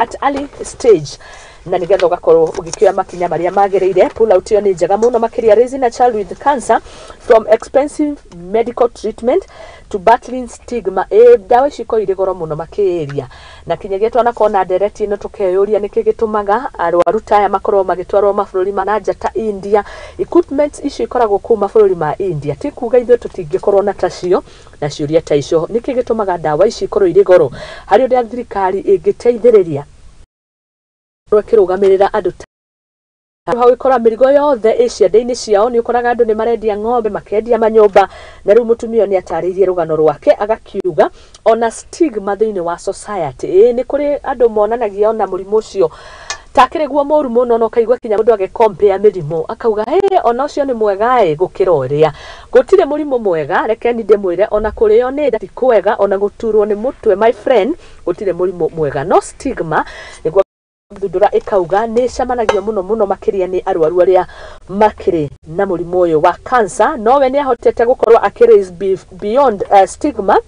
At early stage, na nigetha ũgakorwo ũgĩkĩoya makinya marĩa magĩrĩire. Pull out ĩyo nĩ njega mũno makĩria, raising a child with cancer from expensive medical treatment to battling stigma. Ĩ ndawa ici ikorwo irĩ goro mũno makĩria, na kinyagia twanakorwo na ndereti ĩno tũkeyũria nĩkĩ gĩtũmaga arwaru ta aya makorwo magĩtwarwo mabũrũri ma na nja ta India. Equipment icio ikoragwo kũu mabũrũri ma India, ti kuga ithuĩ tũtingĩkorwo na tacio. Na ciũria ta icio, nĩkĩ gĩtũmaga ndawa ici ikorwo irĩ goro, harĩ ũrĩa thirikari ĩngĩteithĩrĩria ĩkĩrũgamĩrĩra andũ ta hau. Ĩkora mĩrigo yothe ĩ ciande-inĩ ciao. Nĩ ũkoraga andũ nĩ marendia ng'ombe, makendia manyũmba. Na rĩu mũtumia ũyũ nĩ atarĩirie rũgano rwake, agakiuga ona stigma thĩinĩ wa society, ĩ nĩ kũrĩ andũ monanagia ona mũrimũ ũcio takĩrĩ guo mũru mũno, na ũkaigua kinya mũndũ agĩkompea mĩrimũ, akauga hey, ona ũcio nĩ mwega ĩ gũkĩra ũrĩa. Gũtirĩ mũrimũ mwega, rekeni ndĩmwĩre. Ona kũrĩo nĩ nda ti kwega, ona gũturwo nĩ mũtwe, my friend, gũtirĩ mũrimũ mwega. No stigma nĩguo thundũra ĩkauga nĩ ĩcemanagio mũno mũno makĩria nĩ arwaru arĩa makĩrĩ na mũrimũ ũyũ wa cancer. No we nĩ ahotete gũkorwo akĩ raise beyond stigma.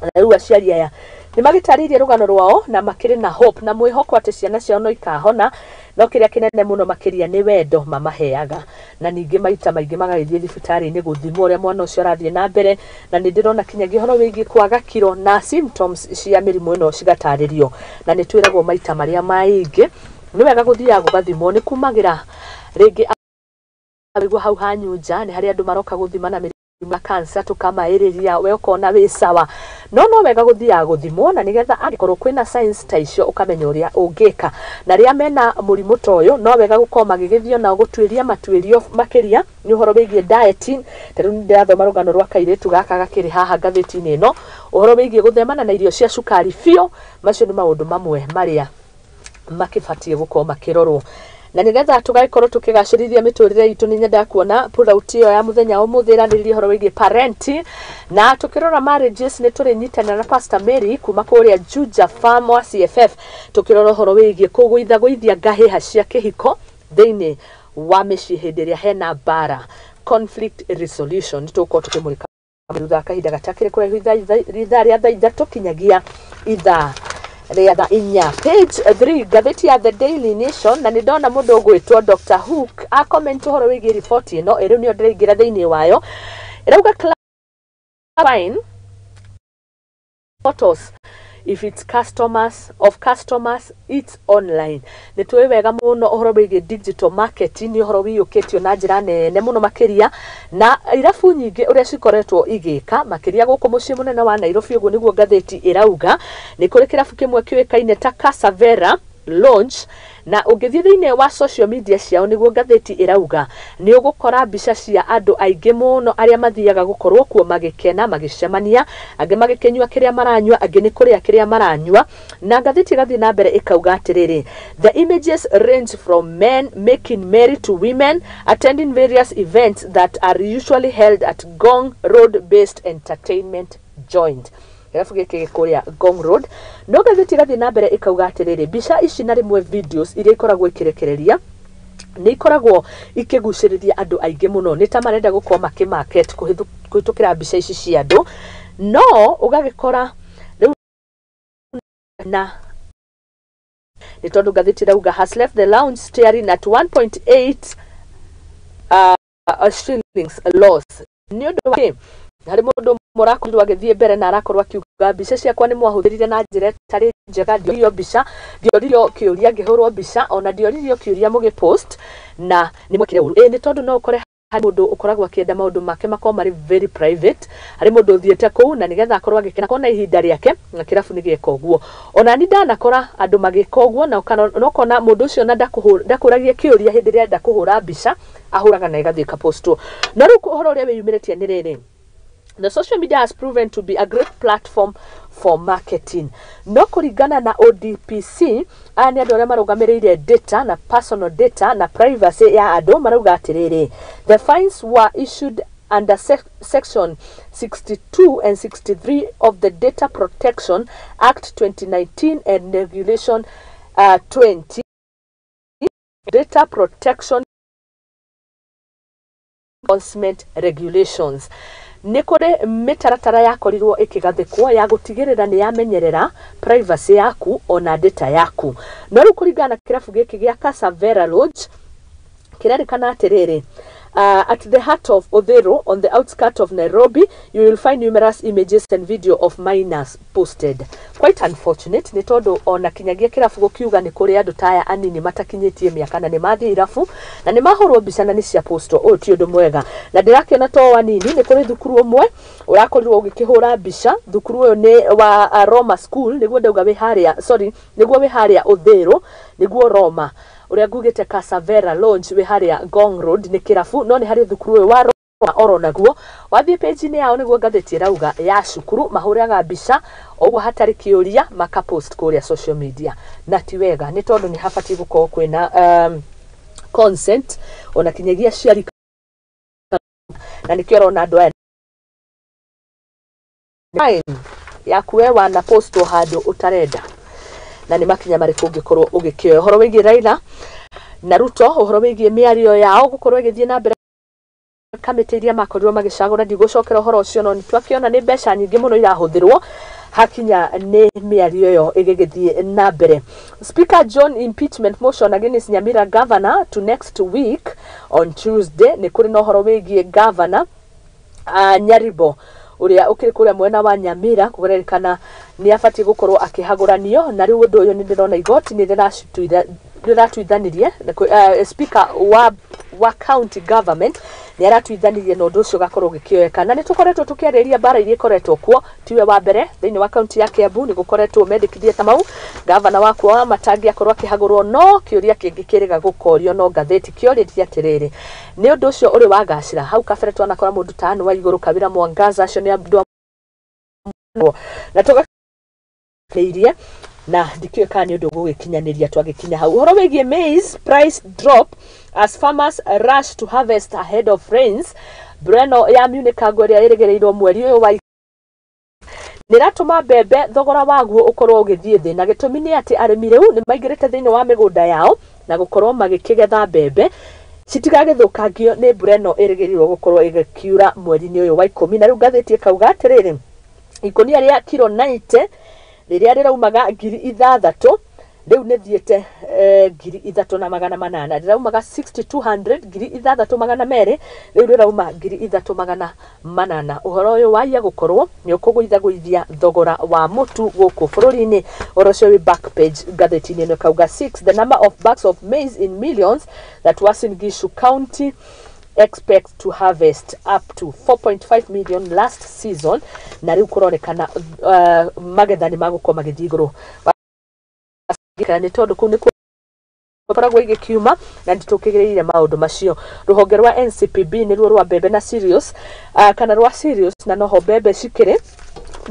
Na rĩu aciari aya nĩ magĩtarĩirie rũgano rwao na makĩrĩ na hope na mwĩhoko atĩ ciana ciao no ikahona, no kĩrĩa kĩnene mũno makĩria nĩ wendo mamaheaga, na ningĩ maita maingĩ magagĩthiĩ thibitarĩ-inĩ gũthimwo ũrĩa mwana ũcio arathiĩ na mbere. Na nĩ ndĩrona kinyagia ũhoro wĩgiĩ kwaga kiro na symptoms cia mĩrimũ ĩno cigatarĩrio, na nĩ twĩragwo maita marĩa maingĩ nĩ wega gũthiaga gũgathimwo, nĩ kumagĩra rĩngĩ wĩguo hau hanyu nja nĩ harĩ andũ maroka gũthima na mĩrimũ ya cancer, tũkamaĩrĩria we ũkona wĩ sawa, no wega gũthiaga gũthimwo, na nĩgetha angĩkorwo kwĩna signs ta icio ũkamenya ũrĩa ũngĩka. Na rĩrĩa mena mũrimũ ta ũyũ, no wega gũkorwo magĩgĩthiĩ nao gũtuĩria matuĩrio makĩria nĩ ũhoro wĩgiĩ dieting. Ta rĩu nĩ ndĩrathoma rũgano rwa kairĩtu gaka gakĩrĩ haha ngathĩti-inĩ ĩno, ũhoro wĩgiĩ gũthemana na irio cia cukari biũ. Macio nĩ maũndũ mamwe marĩa makĩbatiĩ gũkorwo makĩrorwo, na nĩgetha tũgagĩkorwo tũkĩgacĩrithia mĩtũrĩre itũ. Nĩ nyendaga kuona pull out ĩyo ya mũthenya wa ũmũthĩ ĩranĩrĩria ũhoro wĩgiĩ parenting, na tũkĩrora marriages nĩ tũrĩnyitanĩra na Pastor Mary kuma kũrĩa Juja Farm wa CFF, tũkĩrora ũhoro wĩgiĩ kũgũithagũithia ngahĩha cia kĩhiko thĩinĩ wa mĩciĩ hĩndĩ ĩrĩa hena mbara, conflict resolution. Nĩ tũgũkorwo tũkĩmũrĩka thutha wa kahinda gatakĩrĩ kũraihu, ithaa rĩa thaa 3 kinyagia ithaa rĩa thaa 4. Page 3, ngathĩti ya The Daily Nation, na nĩ ndona mũndũ ũgwĩtwo Dr. Hook a comment ũhoro wĩgiĩ riboti ĩno. Ĩrĩu nĩyo ndĩraingĩra thĩinĩ wayo, ĩrauga fine photos if it's customers of customers, it's online. Nĩ tũĩ wega mũno ũhoro wĩgiĩ digital marketing nĩ ũhoro wĩiyũkĩtio na njĩra nene mũno makĩria, na irabu nyingĩ ũrĩa cikoretwo igĩka makĩria gũkũ mũciĩ mũnene wa Nairobi. Ũguo nĩguo ngathĩti ĩrauga. Nĩ kũrĩ kĩrabu kĩmwe kĩũĩkaine ta Casa Vera Lounge, na ũngĩthiĩ thĩinĩ wa social media ciao, nĩguo ngathĩti ĩrauga, nĩ ũgũkora mbica cia andũ aingĩ mũno arĩa mathiaga gũkorwo kuo magĩkena, magĩcemania, angĩ magĩkĩnyua kĩrĩa maranyua, angĩ nĩ kũrĩa kĩrĩa maranyua. Na ngathĩti ĩgathiĩ na mbere ĩkauga atĩrĩrĩ, the images range from men making merry to women attending various events that are usually held at Ngong Road based entertainment joint. Kĩrabu gĩkĩ gĩ kũrĩa Ngong Road. No ngathĩti ĩgathiĩ na mbere ĩkauga atĩrĩrĩ, mbica ici na rĩmwe videos iria ikoragwo ikĩrekereria nĩ ikoragwo ikĩgucĩrĩria andũ aingĩ mũno, nĩ ta marenda gũkorwo makĩmarket kũhĩtũkĩra mbica ici cia andũ. No ũgagĩkora rĩu na nĩ tondũ ngathĩti ĩrauga has left the lounge staring at 1.8 shillings loss. Nĩ ũndũ wa kĩ? Harĩ mũndũ ũmwe ũrakorirwo agĩthiĩ mbere na arakorwo akiuga, "Mbica ciakwa nĩ mwahũthĩrire na njĩra ĩtarĩ njega. Ndioririo mbica, ndioririo kĩũria ngĩhũrwo mbica, ona ndioririo kĩũria mũgĩpost, na nĩ mwekire ũru." Ĩ nĩ tondũ no ũkore harĩ mũndũ ũkoragwo akĩenda maũndũ make makorwo marĩ very private, harĩ mũndũ ũthiĩte kũu na nĩgetha akorwo agĩkena kona ihinda rĩake, na kĩrabu nĩ gĩeka ũguo. Ona ni ndanakora andũ magĩka ũguo, na ũkona mũndũ ũcio na ndakũragia kĩũria hĩndĩ ĩrĩa enda kũhũra mbica, ahũraga na ĩgathiĩ ĩkapostwo. No rĩu ũhoro ũrĩa wĩyumĩrĩtie nĩ rĩrĩ, the social media has proven to be a great platform for marketing, no kũringana na ODPC, aya nĩ andũ arĩa marũgamĩrĩire data na personal data na privacy ya andũ, marauga atĩrĩrĩ, the fines were issued under section 62 and 63 of the Data Protection Act 2019 and Regulation 20 Data Protection Enforcement Regulations. Nĩ kũrĩ mĩtaratara yakorirwo ĩkĩgathĩkwo ya gũtigĩrĩra nĩ yamenyerera privacy yaku ona data yaku. No rĩu kũringana na kĩrabu gĩkĩ gĩa Casa Vera Lodge kĩrerĩkana atĩrĩrĩ, at the heart of Odhero on the outskirts of Nairobi, you will find numerous images and video of minors posted. Quite unfortunate nĩ tondũ ona kinyagia kĩrabu gũkiuga nĩ kũrĩ andũ ta aya anini matakinyĩtie mĩaka na nĩ mathiĩ irabu na nĩ mahũrwo mbica na nĩ cia postwo. Ũyũ ti ũndũ mwega, na ndĩrakĩona to anini, nĩ kũrĩ thukuru ũmwe ũrakorirwo ũgĩkĩhũra mbica. Thukuru ũyũ nĩ wa Roma School, nĩguo ndauga wĩ harĩa, sorry, nĩguo wĩ harĩa Uthiru, nĩguo Roma ũrĩa ngugĩte Casa Vera Lodge wĩ harĩa Ngong Road nĩ kĩrabu, no nĩ harĩ thukuru ũyũ wa Roma oro naguo. Wathiĩ page-inĩ yao nĩguo ngathĩti ĩrauga ya cukuru, mahũraga mbica ũguo hatarĩ kĩũria makapost kũrĩa social media, na ti wega nĩ tondũ nĩ habatiĩ gũkorwo kwĩna consent ona kinyagia aciari, na nĩkĩo ũrona andũ aya time yaku we wana postwo handũ ũtarenda. Na nĩ makinya marĩkũ ũngĩkorwo ũgĩkĩoya ũhoro wĩgiĩ Raila na Ruto, ũhoro wĩgiĩ mĩario yao gũkorwo ĩgĩthiĩ na mbere kamĩtĩ iria makorirwo magĩcagũra? Ndigũcokera ũhoro ũcio, no nĩtwakĩona nĩ mbeca nyingĩ mũno irahũthĩrwo hakinya nĩ mĩario ĩyo ĩgĩgĩthiĩ na mbere. Speaker John impeachment motion against Nyamira governor to next week on Tuesday. Nĩ kũrĩ na ũhoro wĩgiĩ governor Nyaribo ũrĩa ũkĩrĩ kũrĩa mwena wa Nyamira, kũrerĩkana nĩ abatiĩ gũkorwo akĩhagũranio, na rĩu ũndũ ũyũ nĩ ndĩrona igoti nĩ rĩratuithanirie, speaker wa county government nĩ aratuithanirie na ũndũ ũcio ũgakorwo ũgĩkĩoeka. Na nĩ tũkoretwo tũkĩarĩria mbara iria ikoretwo kuo, tiwe wa mbere thĩinĩ wa kaunti ya Kiambu nĩ gũkoretwo mendekithia ta mau, gavana wakuo wa Matangi akorwo akĩhagũrwo. No kĩũria kĩngĩ kĩrĩga gũkorio no ngathĩti kĩorĩtie atĩrĩrĩ, nĩ ũndũ ũcio ũrĩ wagacĩra? Hau kabere twanakora mũndũ ta Anne Waigũrũ, Kawĩra Mwangaza, acio nĩ andũ na tũgakĩirie na ndikĩũĩ kana nĩ ũndũ gũgĩkinyanĩria twagĩkinya hau. Ũhoro wĩgiĩ maize price drop as farmers rush to harvest ahead of rains. Mbura ĩno ya miunĩkango ĩrĩa ĩrĩgĩrĩirwo mweri ũyũ wa nĩ ĩratũma mbembe thogora waguo ũkorwo ũgĩthiĩ thĩ, na gĩtũmi nĩ atĩ arĩmi rĩu nĩ maingĩrĩte thĩinĩ wa mĩgũnda yao na gũkorwo magĩkĩgetha mbembe citigagĩthũkangio nĩ mbura ĩno ĩrĩgĩrĩirwo gũkorwo ĩgĩkiura mweri-inĩ ũyũ wa 10. Na rĩu ngathĩti ĩkauga atĩrĩrĩ, ikũnia rĩa kiro 90 rĩrĩa rĩraumaga 6,000 rĩu nĩ thiĩte 3,800, rĩraumaga 6200, 6,200, rĩu rĩrauma 3,800. Ũhoro ũyũ waia gũkorwo nĩ ũkũgũithagũithia thogora wa mũtu gũkũ bũrũri-inĩ. Ũhoro ũcio wĩ back page ngathĩti-inĩ ĩno, ĩkauga 6 the number of bags of maize in millions that Uasin Gishu County expect to harvest up to 4.5 million last season. Na rĩu kũronekana magetha nĩ magũkorwo magĩthiĩ igũrũ nĩ tondũ kũu nĩkuo koragwo igĩkiuma, na nĩtũkĩgĩrĩire maũndũ macio. Rũhonge rwa NCPB nĩruo rwa mbembe na cereals, kana rwa cereals na noho mbembe cikĩrĩ,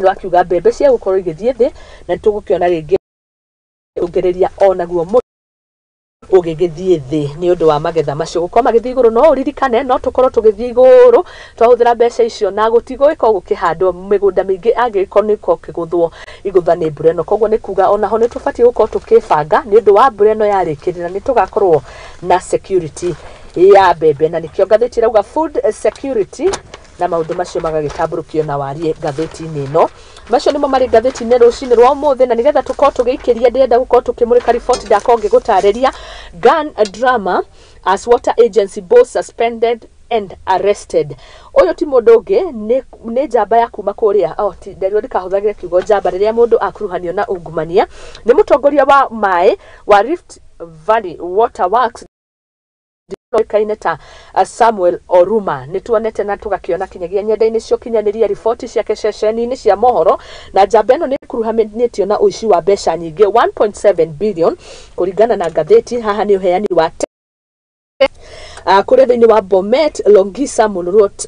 rwakiuga mbembe cia gũkorwo igĩthiĩ thĩ, na nĩtũgũkĩona rĩngĩ ũngĩrĩria onaguo mũtu ũgĩgĩthiĩ thĩ nĩ ũndũ wa magetha macio gũkorwo magĩthiĩ igũrũ. No ũririkane no tũkorwo tũgĩthiĩ igũrũ twahũthĩra mbeca icio na gũtigũgĩkorwo gũkĩhandwo mĩgũnda mĩingĩ angĩgĩkorwo nĩ gũkorwo kĩgũthwo igũtha nĩ mbura ĩno. Koguo nĩ kuga onaho nĩ tũbatiĩ gũkorwo tũkĩbanga nĩ ũndũ wa mbura ĩno yarĩkĩrĩra nĩ tũgakorwo na security ya mbembe, na nĩkĩo ngathĩti ĩrauga food security, na maũndũ macio magagĩtambũrũkio na warie ngathĩti-inĩ ĩno. Macio nĩmo marĩ ngathĩti-inĩ rũcinĩ rwa ũmũthĩ, na nĩgetha tũkorwo tũgĩikĩria ndĩrenda gũkorwo tũkĩmũrĩka riboti ndakorwo ngĩgũtarĩria gun drama as water agency boss suspended and arrested. Ũyũ ti mũndũ ũngĩ, nĩ njamba ya kuma kũrĩa, oh, ti nderirwo ndikahũthagĩre kiugo njamba rĩrĩa mũndũ akuruhanio na ungumania. Nĩ mũtongoria wa maĩ wa Rift Valley Water Works oĩkaine ta Samuel Oruma. Nĩ tuonete na tũgakĩona kinyagia nyenda-inĩ cia ũkinyanĩria riboti ciake ceceni-inĩ cia mohoro, na njamba ĩno nĩ ĩkuruhanĩtio na ũici wa mbeca nyingĩ 1.7 billion kũringana na ngathĩti. Haha nĩ ũheani wa kũrĩa thĩinĩ wa Bomet Longisa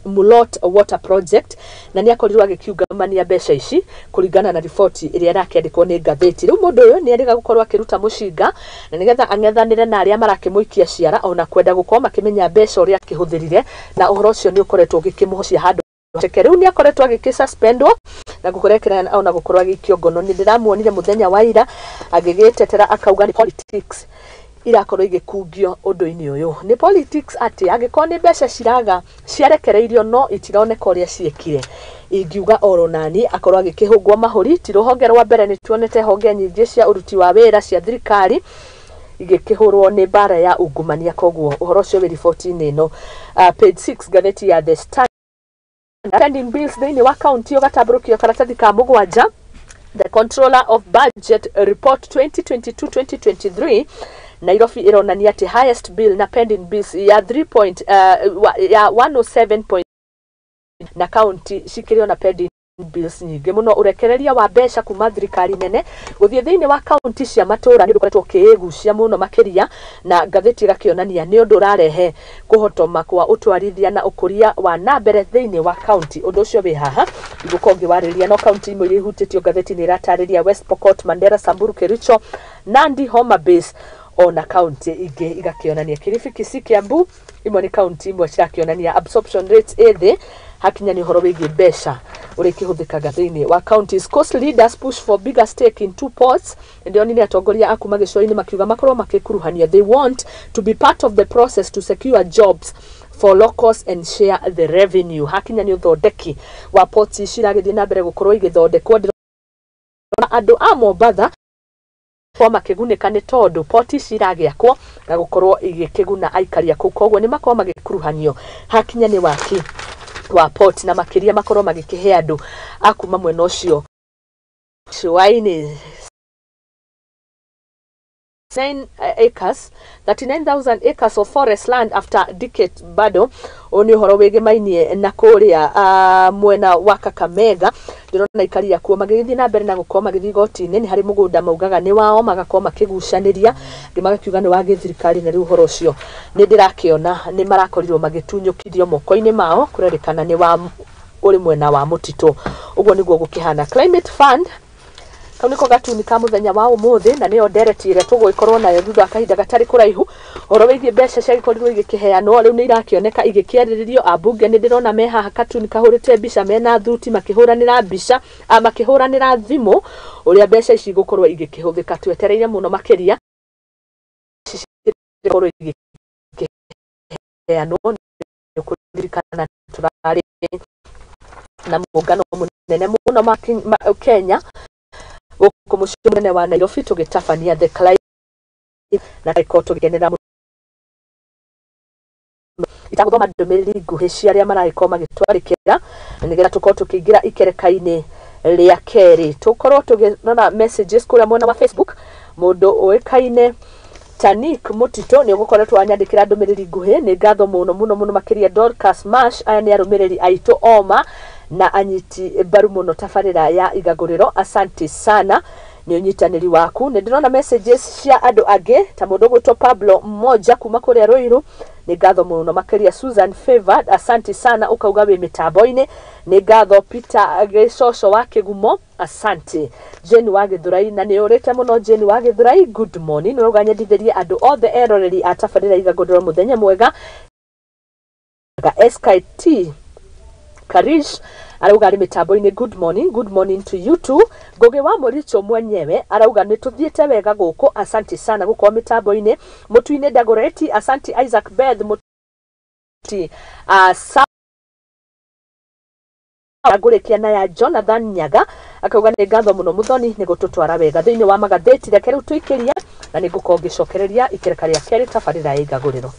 Mulot Water Project, na nĩ akorirwo agĩkiungamania mbeca ici kũringana na riboti ĩrĩa ĩrakĩandĩkwo nĩ ngathĩti. Rĩu mũndũ ũyũ nĩ erĩga gũkorwo akĩruta mũcinga na nĩgetha ang'ethanĩre na arĩa marakĩmũikia ciara ona kwenda gũkorwo makĩmenya mbeca ũrĩa akĩhũthĩrire, na ũhoro ũcio nĩ ũkoretwo ũgĩkĩmũhocia handũ cheke. Rĩu nĩ akoretwo agĩkĩsuspendwo na gũkorekera ona gũkorwo agĩikio ngono. Nĩ ndĩramuonire mũthenya wa ira agĩgĩtetera akauga nĩ politics. irakorwo igĩkungio ũndũ-inĩ ũyũ? Nĩ politics atĩ angĩkorwo nĩ mbeca ciraga ciarekereirio no itironeka ũrĩa ciĩkire, ingiuga oro nani akorwo agĩkĩhũngwo mahũri. Ti rũhonge rwa mbere, nĩ tuonete honge nyingĩ cia ũruti wa wĩra cia thirikari igĩkĩhũrwo nĩ mbara ya ungumania. Koguo ũhoro ũcio wĩ riboti-inĩ ĩno, page 6, ngathĩti ya The Standard. Pending bills thĩinĩ wa kaunti ũgatambũrũkio karatathi ka 7. The Controller of Budget Report 2022-2023, Nairobi ĩronania atĩ highest bill na pending bills ya 3 point, ya 107 point, na kaunti cikĩrĩ na pending bills nyingĩ mũno. Ũrekereria wa mbeca kuma thirikari nene gũthiĩ thĩinĩ wa kaunti cia matũra nĩ ũndũ ũkoretwo ũkĩĩgucia mũno makĩria, na ngathĩti ĩgakĩonania nĩ ũndũ ũrarehe kũhotoma kwa ũtwarithia na ũkũria wa na mbere thĩinĩ wa kaunti. Ũndũ ũcio wĩ haha igũkorwo ngĩwarĩria, no kaunti imwe iria ihutĩtio ngathĩti nĩ ĩratarĩria West Pokot, Mandera, Samburu, Kericho, Nandi, Homa Bay, ona kaunti ingĩ igakĩonania Kilifi, Kisii, Kiambu. Imwe nĩ kaunti imwe cirakĩonania absorption rates ĩ thĩ hakinya nĩ ũhoro wĩgiĩ mbeca ũrĩa ikĩhũthĩkaga thĩinĩ wa counties. Coast leaders push for bigger stake in two ports. Ndĩronire atongoria a kuma gĩcũa-inĩ makiuga makorwo makĩkuruhanio, they want to be part of the process to secure jobs for locals and share the revenue. Hakinya nĩ ũthondeki wa ports ici iragĩthiĩ na mbere gũkorwo igĩthondekwo, ndĩrona andũ a Mombatha gũkorwo makĩgunĩka nĩ tondũ port ici iragĩakwo na gũkorwo igĩkĩguna aikari a kũu, koguo nĩ makorwo magĩkuruhanio hakinya nĩ waki wa port, na makĩria makorwo magĩkĩhe andũ a kuma mwena ũcio gĩcũa-inĩ 9 acres, 39,000 acres of forest land after decade. Bado ũyũ nĩ ũhoro wĩgĩmainie na kũrĩa mwena wa Kakamega. Ndĩrona aikari akuo magĩgĩthiĩ na mbere na gũkorwo magĩthiĩ igoti-inĩ, nĩ harĩ mũgũnda maugaga nĩ wao, magakorwo makĩgucanĩria, angĩ magakiuga nĩ wa gĩthirikari, na rĩu ũhoro ũcio nĩ ndĩrakĩona nĩ marakorirwo magĩtunyũkithio moko-inĩ mao, kũrerĩkana nĩ wa ũrĩ mwena wa mũtitũ. Ũguo nĩguo gũkĩhana. Climate Fund, kau nĩko gatuni ka mũthenya wa ũmũthĩ, na nĩyo ndereti ĩrĩa tũgũgĩkorwo nayo thutha wa kahinda gatarĩ kũraihu, ũhoro wĩgiĩ mbeca ciagĩkorirwo igĩkĩheanwo, rĩu nĩ irakĩoneka igĩkĩarĩrĩrio. Ambunge nĩ ndĩrona me haha katuni kahũrĩte mbica mena thuti makĩhũranĩra mbica, makĩhũranĩra thimũ ũrĩa mbeca ici igũkorwo igĩkĩhũthĩka. Twetereire mũno makĩria cikorwo igĩkĩheanwo. Nĩ ũkũririkana tũrarĩ na mũngano mũnene mũno Kenya gũkũ mũciĩ mũnene wa Nairobi tũgĩtabania the climate na tũgĩkorwo tũgĩkenera mũno. Itagũthoma ndũmĩrĩri nguhĩ cia arĩa maragĩkorwo magĩtwarĩkĩra na nĩgetha tũkorwo tũkĩingĩra ikereka-inĩ rĩa kerĩ, tũkorwo tũgĩrora messages kũrĩa mwena wa Facebook. Mũndũ ũĩkaine Tanik Mutito nĩ ũgũkoretwo wanyandĩkĩra ndũmĩrĩri nguhĩ, nĩ ngatho mũno mũno mũno makĩria. Dorcas Mash, aya nĩ arũmĩrĩri aitũ oma na anyiti mbaru mũno tabarĩra ya igagũrĩro, asante sana nĩ ũnyitanĩri waku. Nĩ ndĩrona messages cia andũ angĩ ta mũndũ ũgwĩtwo Pablo mmoja kuma kũrĩa Ruiru, nĩ ngatho mũno makĩria. Susan Favored, asante sana, ũkauga wĩ mĩtambo-inĩ, nĩ ngatho. Peter Gĩcoco wa Kĩgumo, asante. Jane wa Gĩthũrai, na nĩ ũrĩte mũno Jane wa Gĩthũrai, good morning, ũrauga nyendithĩrie andũ othe eroreri a tabarĩra igagũrĩro mũthenya mwega. SKT Karish arauga arĩ mĩtambo-inĩ, good morning, good morning to you too. Ngũgĩ wa Mũricho mwenyewe arauga nĩ tũthiĩte wega gũkũ, asante sana gũkorwo mĩtambo-inĩ. Mũtu-inĩ Dagoretti, asante. Isaac Beth Mũti, ngũrĩkia na ya Jonathan Nyaga, akauga nĩ ngatho mũno Mũthoni nĩ gũtũtwara wega thĩinĩ wa magathĩti. Reke rĩu tũikĩrie na nĩ ngũkorwo ngĩcokereria ikereka rĩa kerĩ tabarĩra ya igagũrĩro.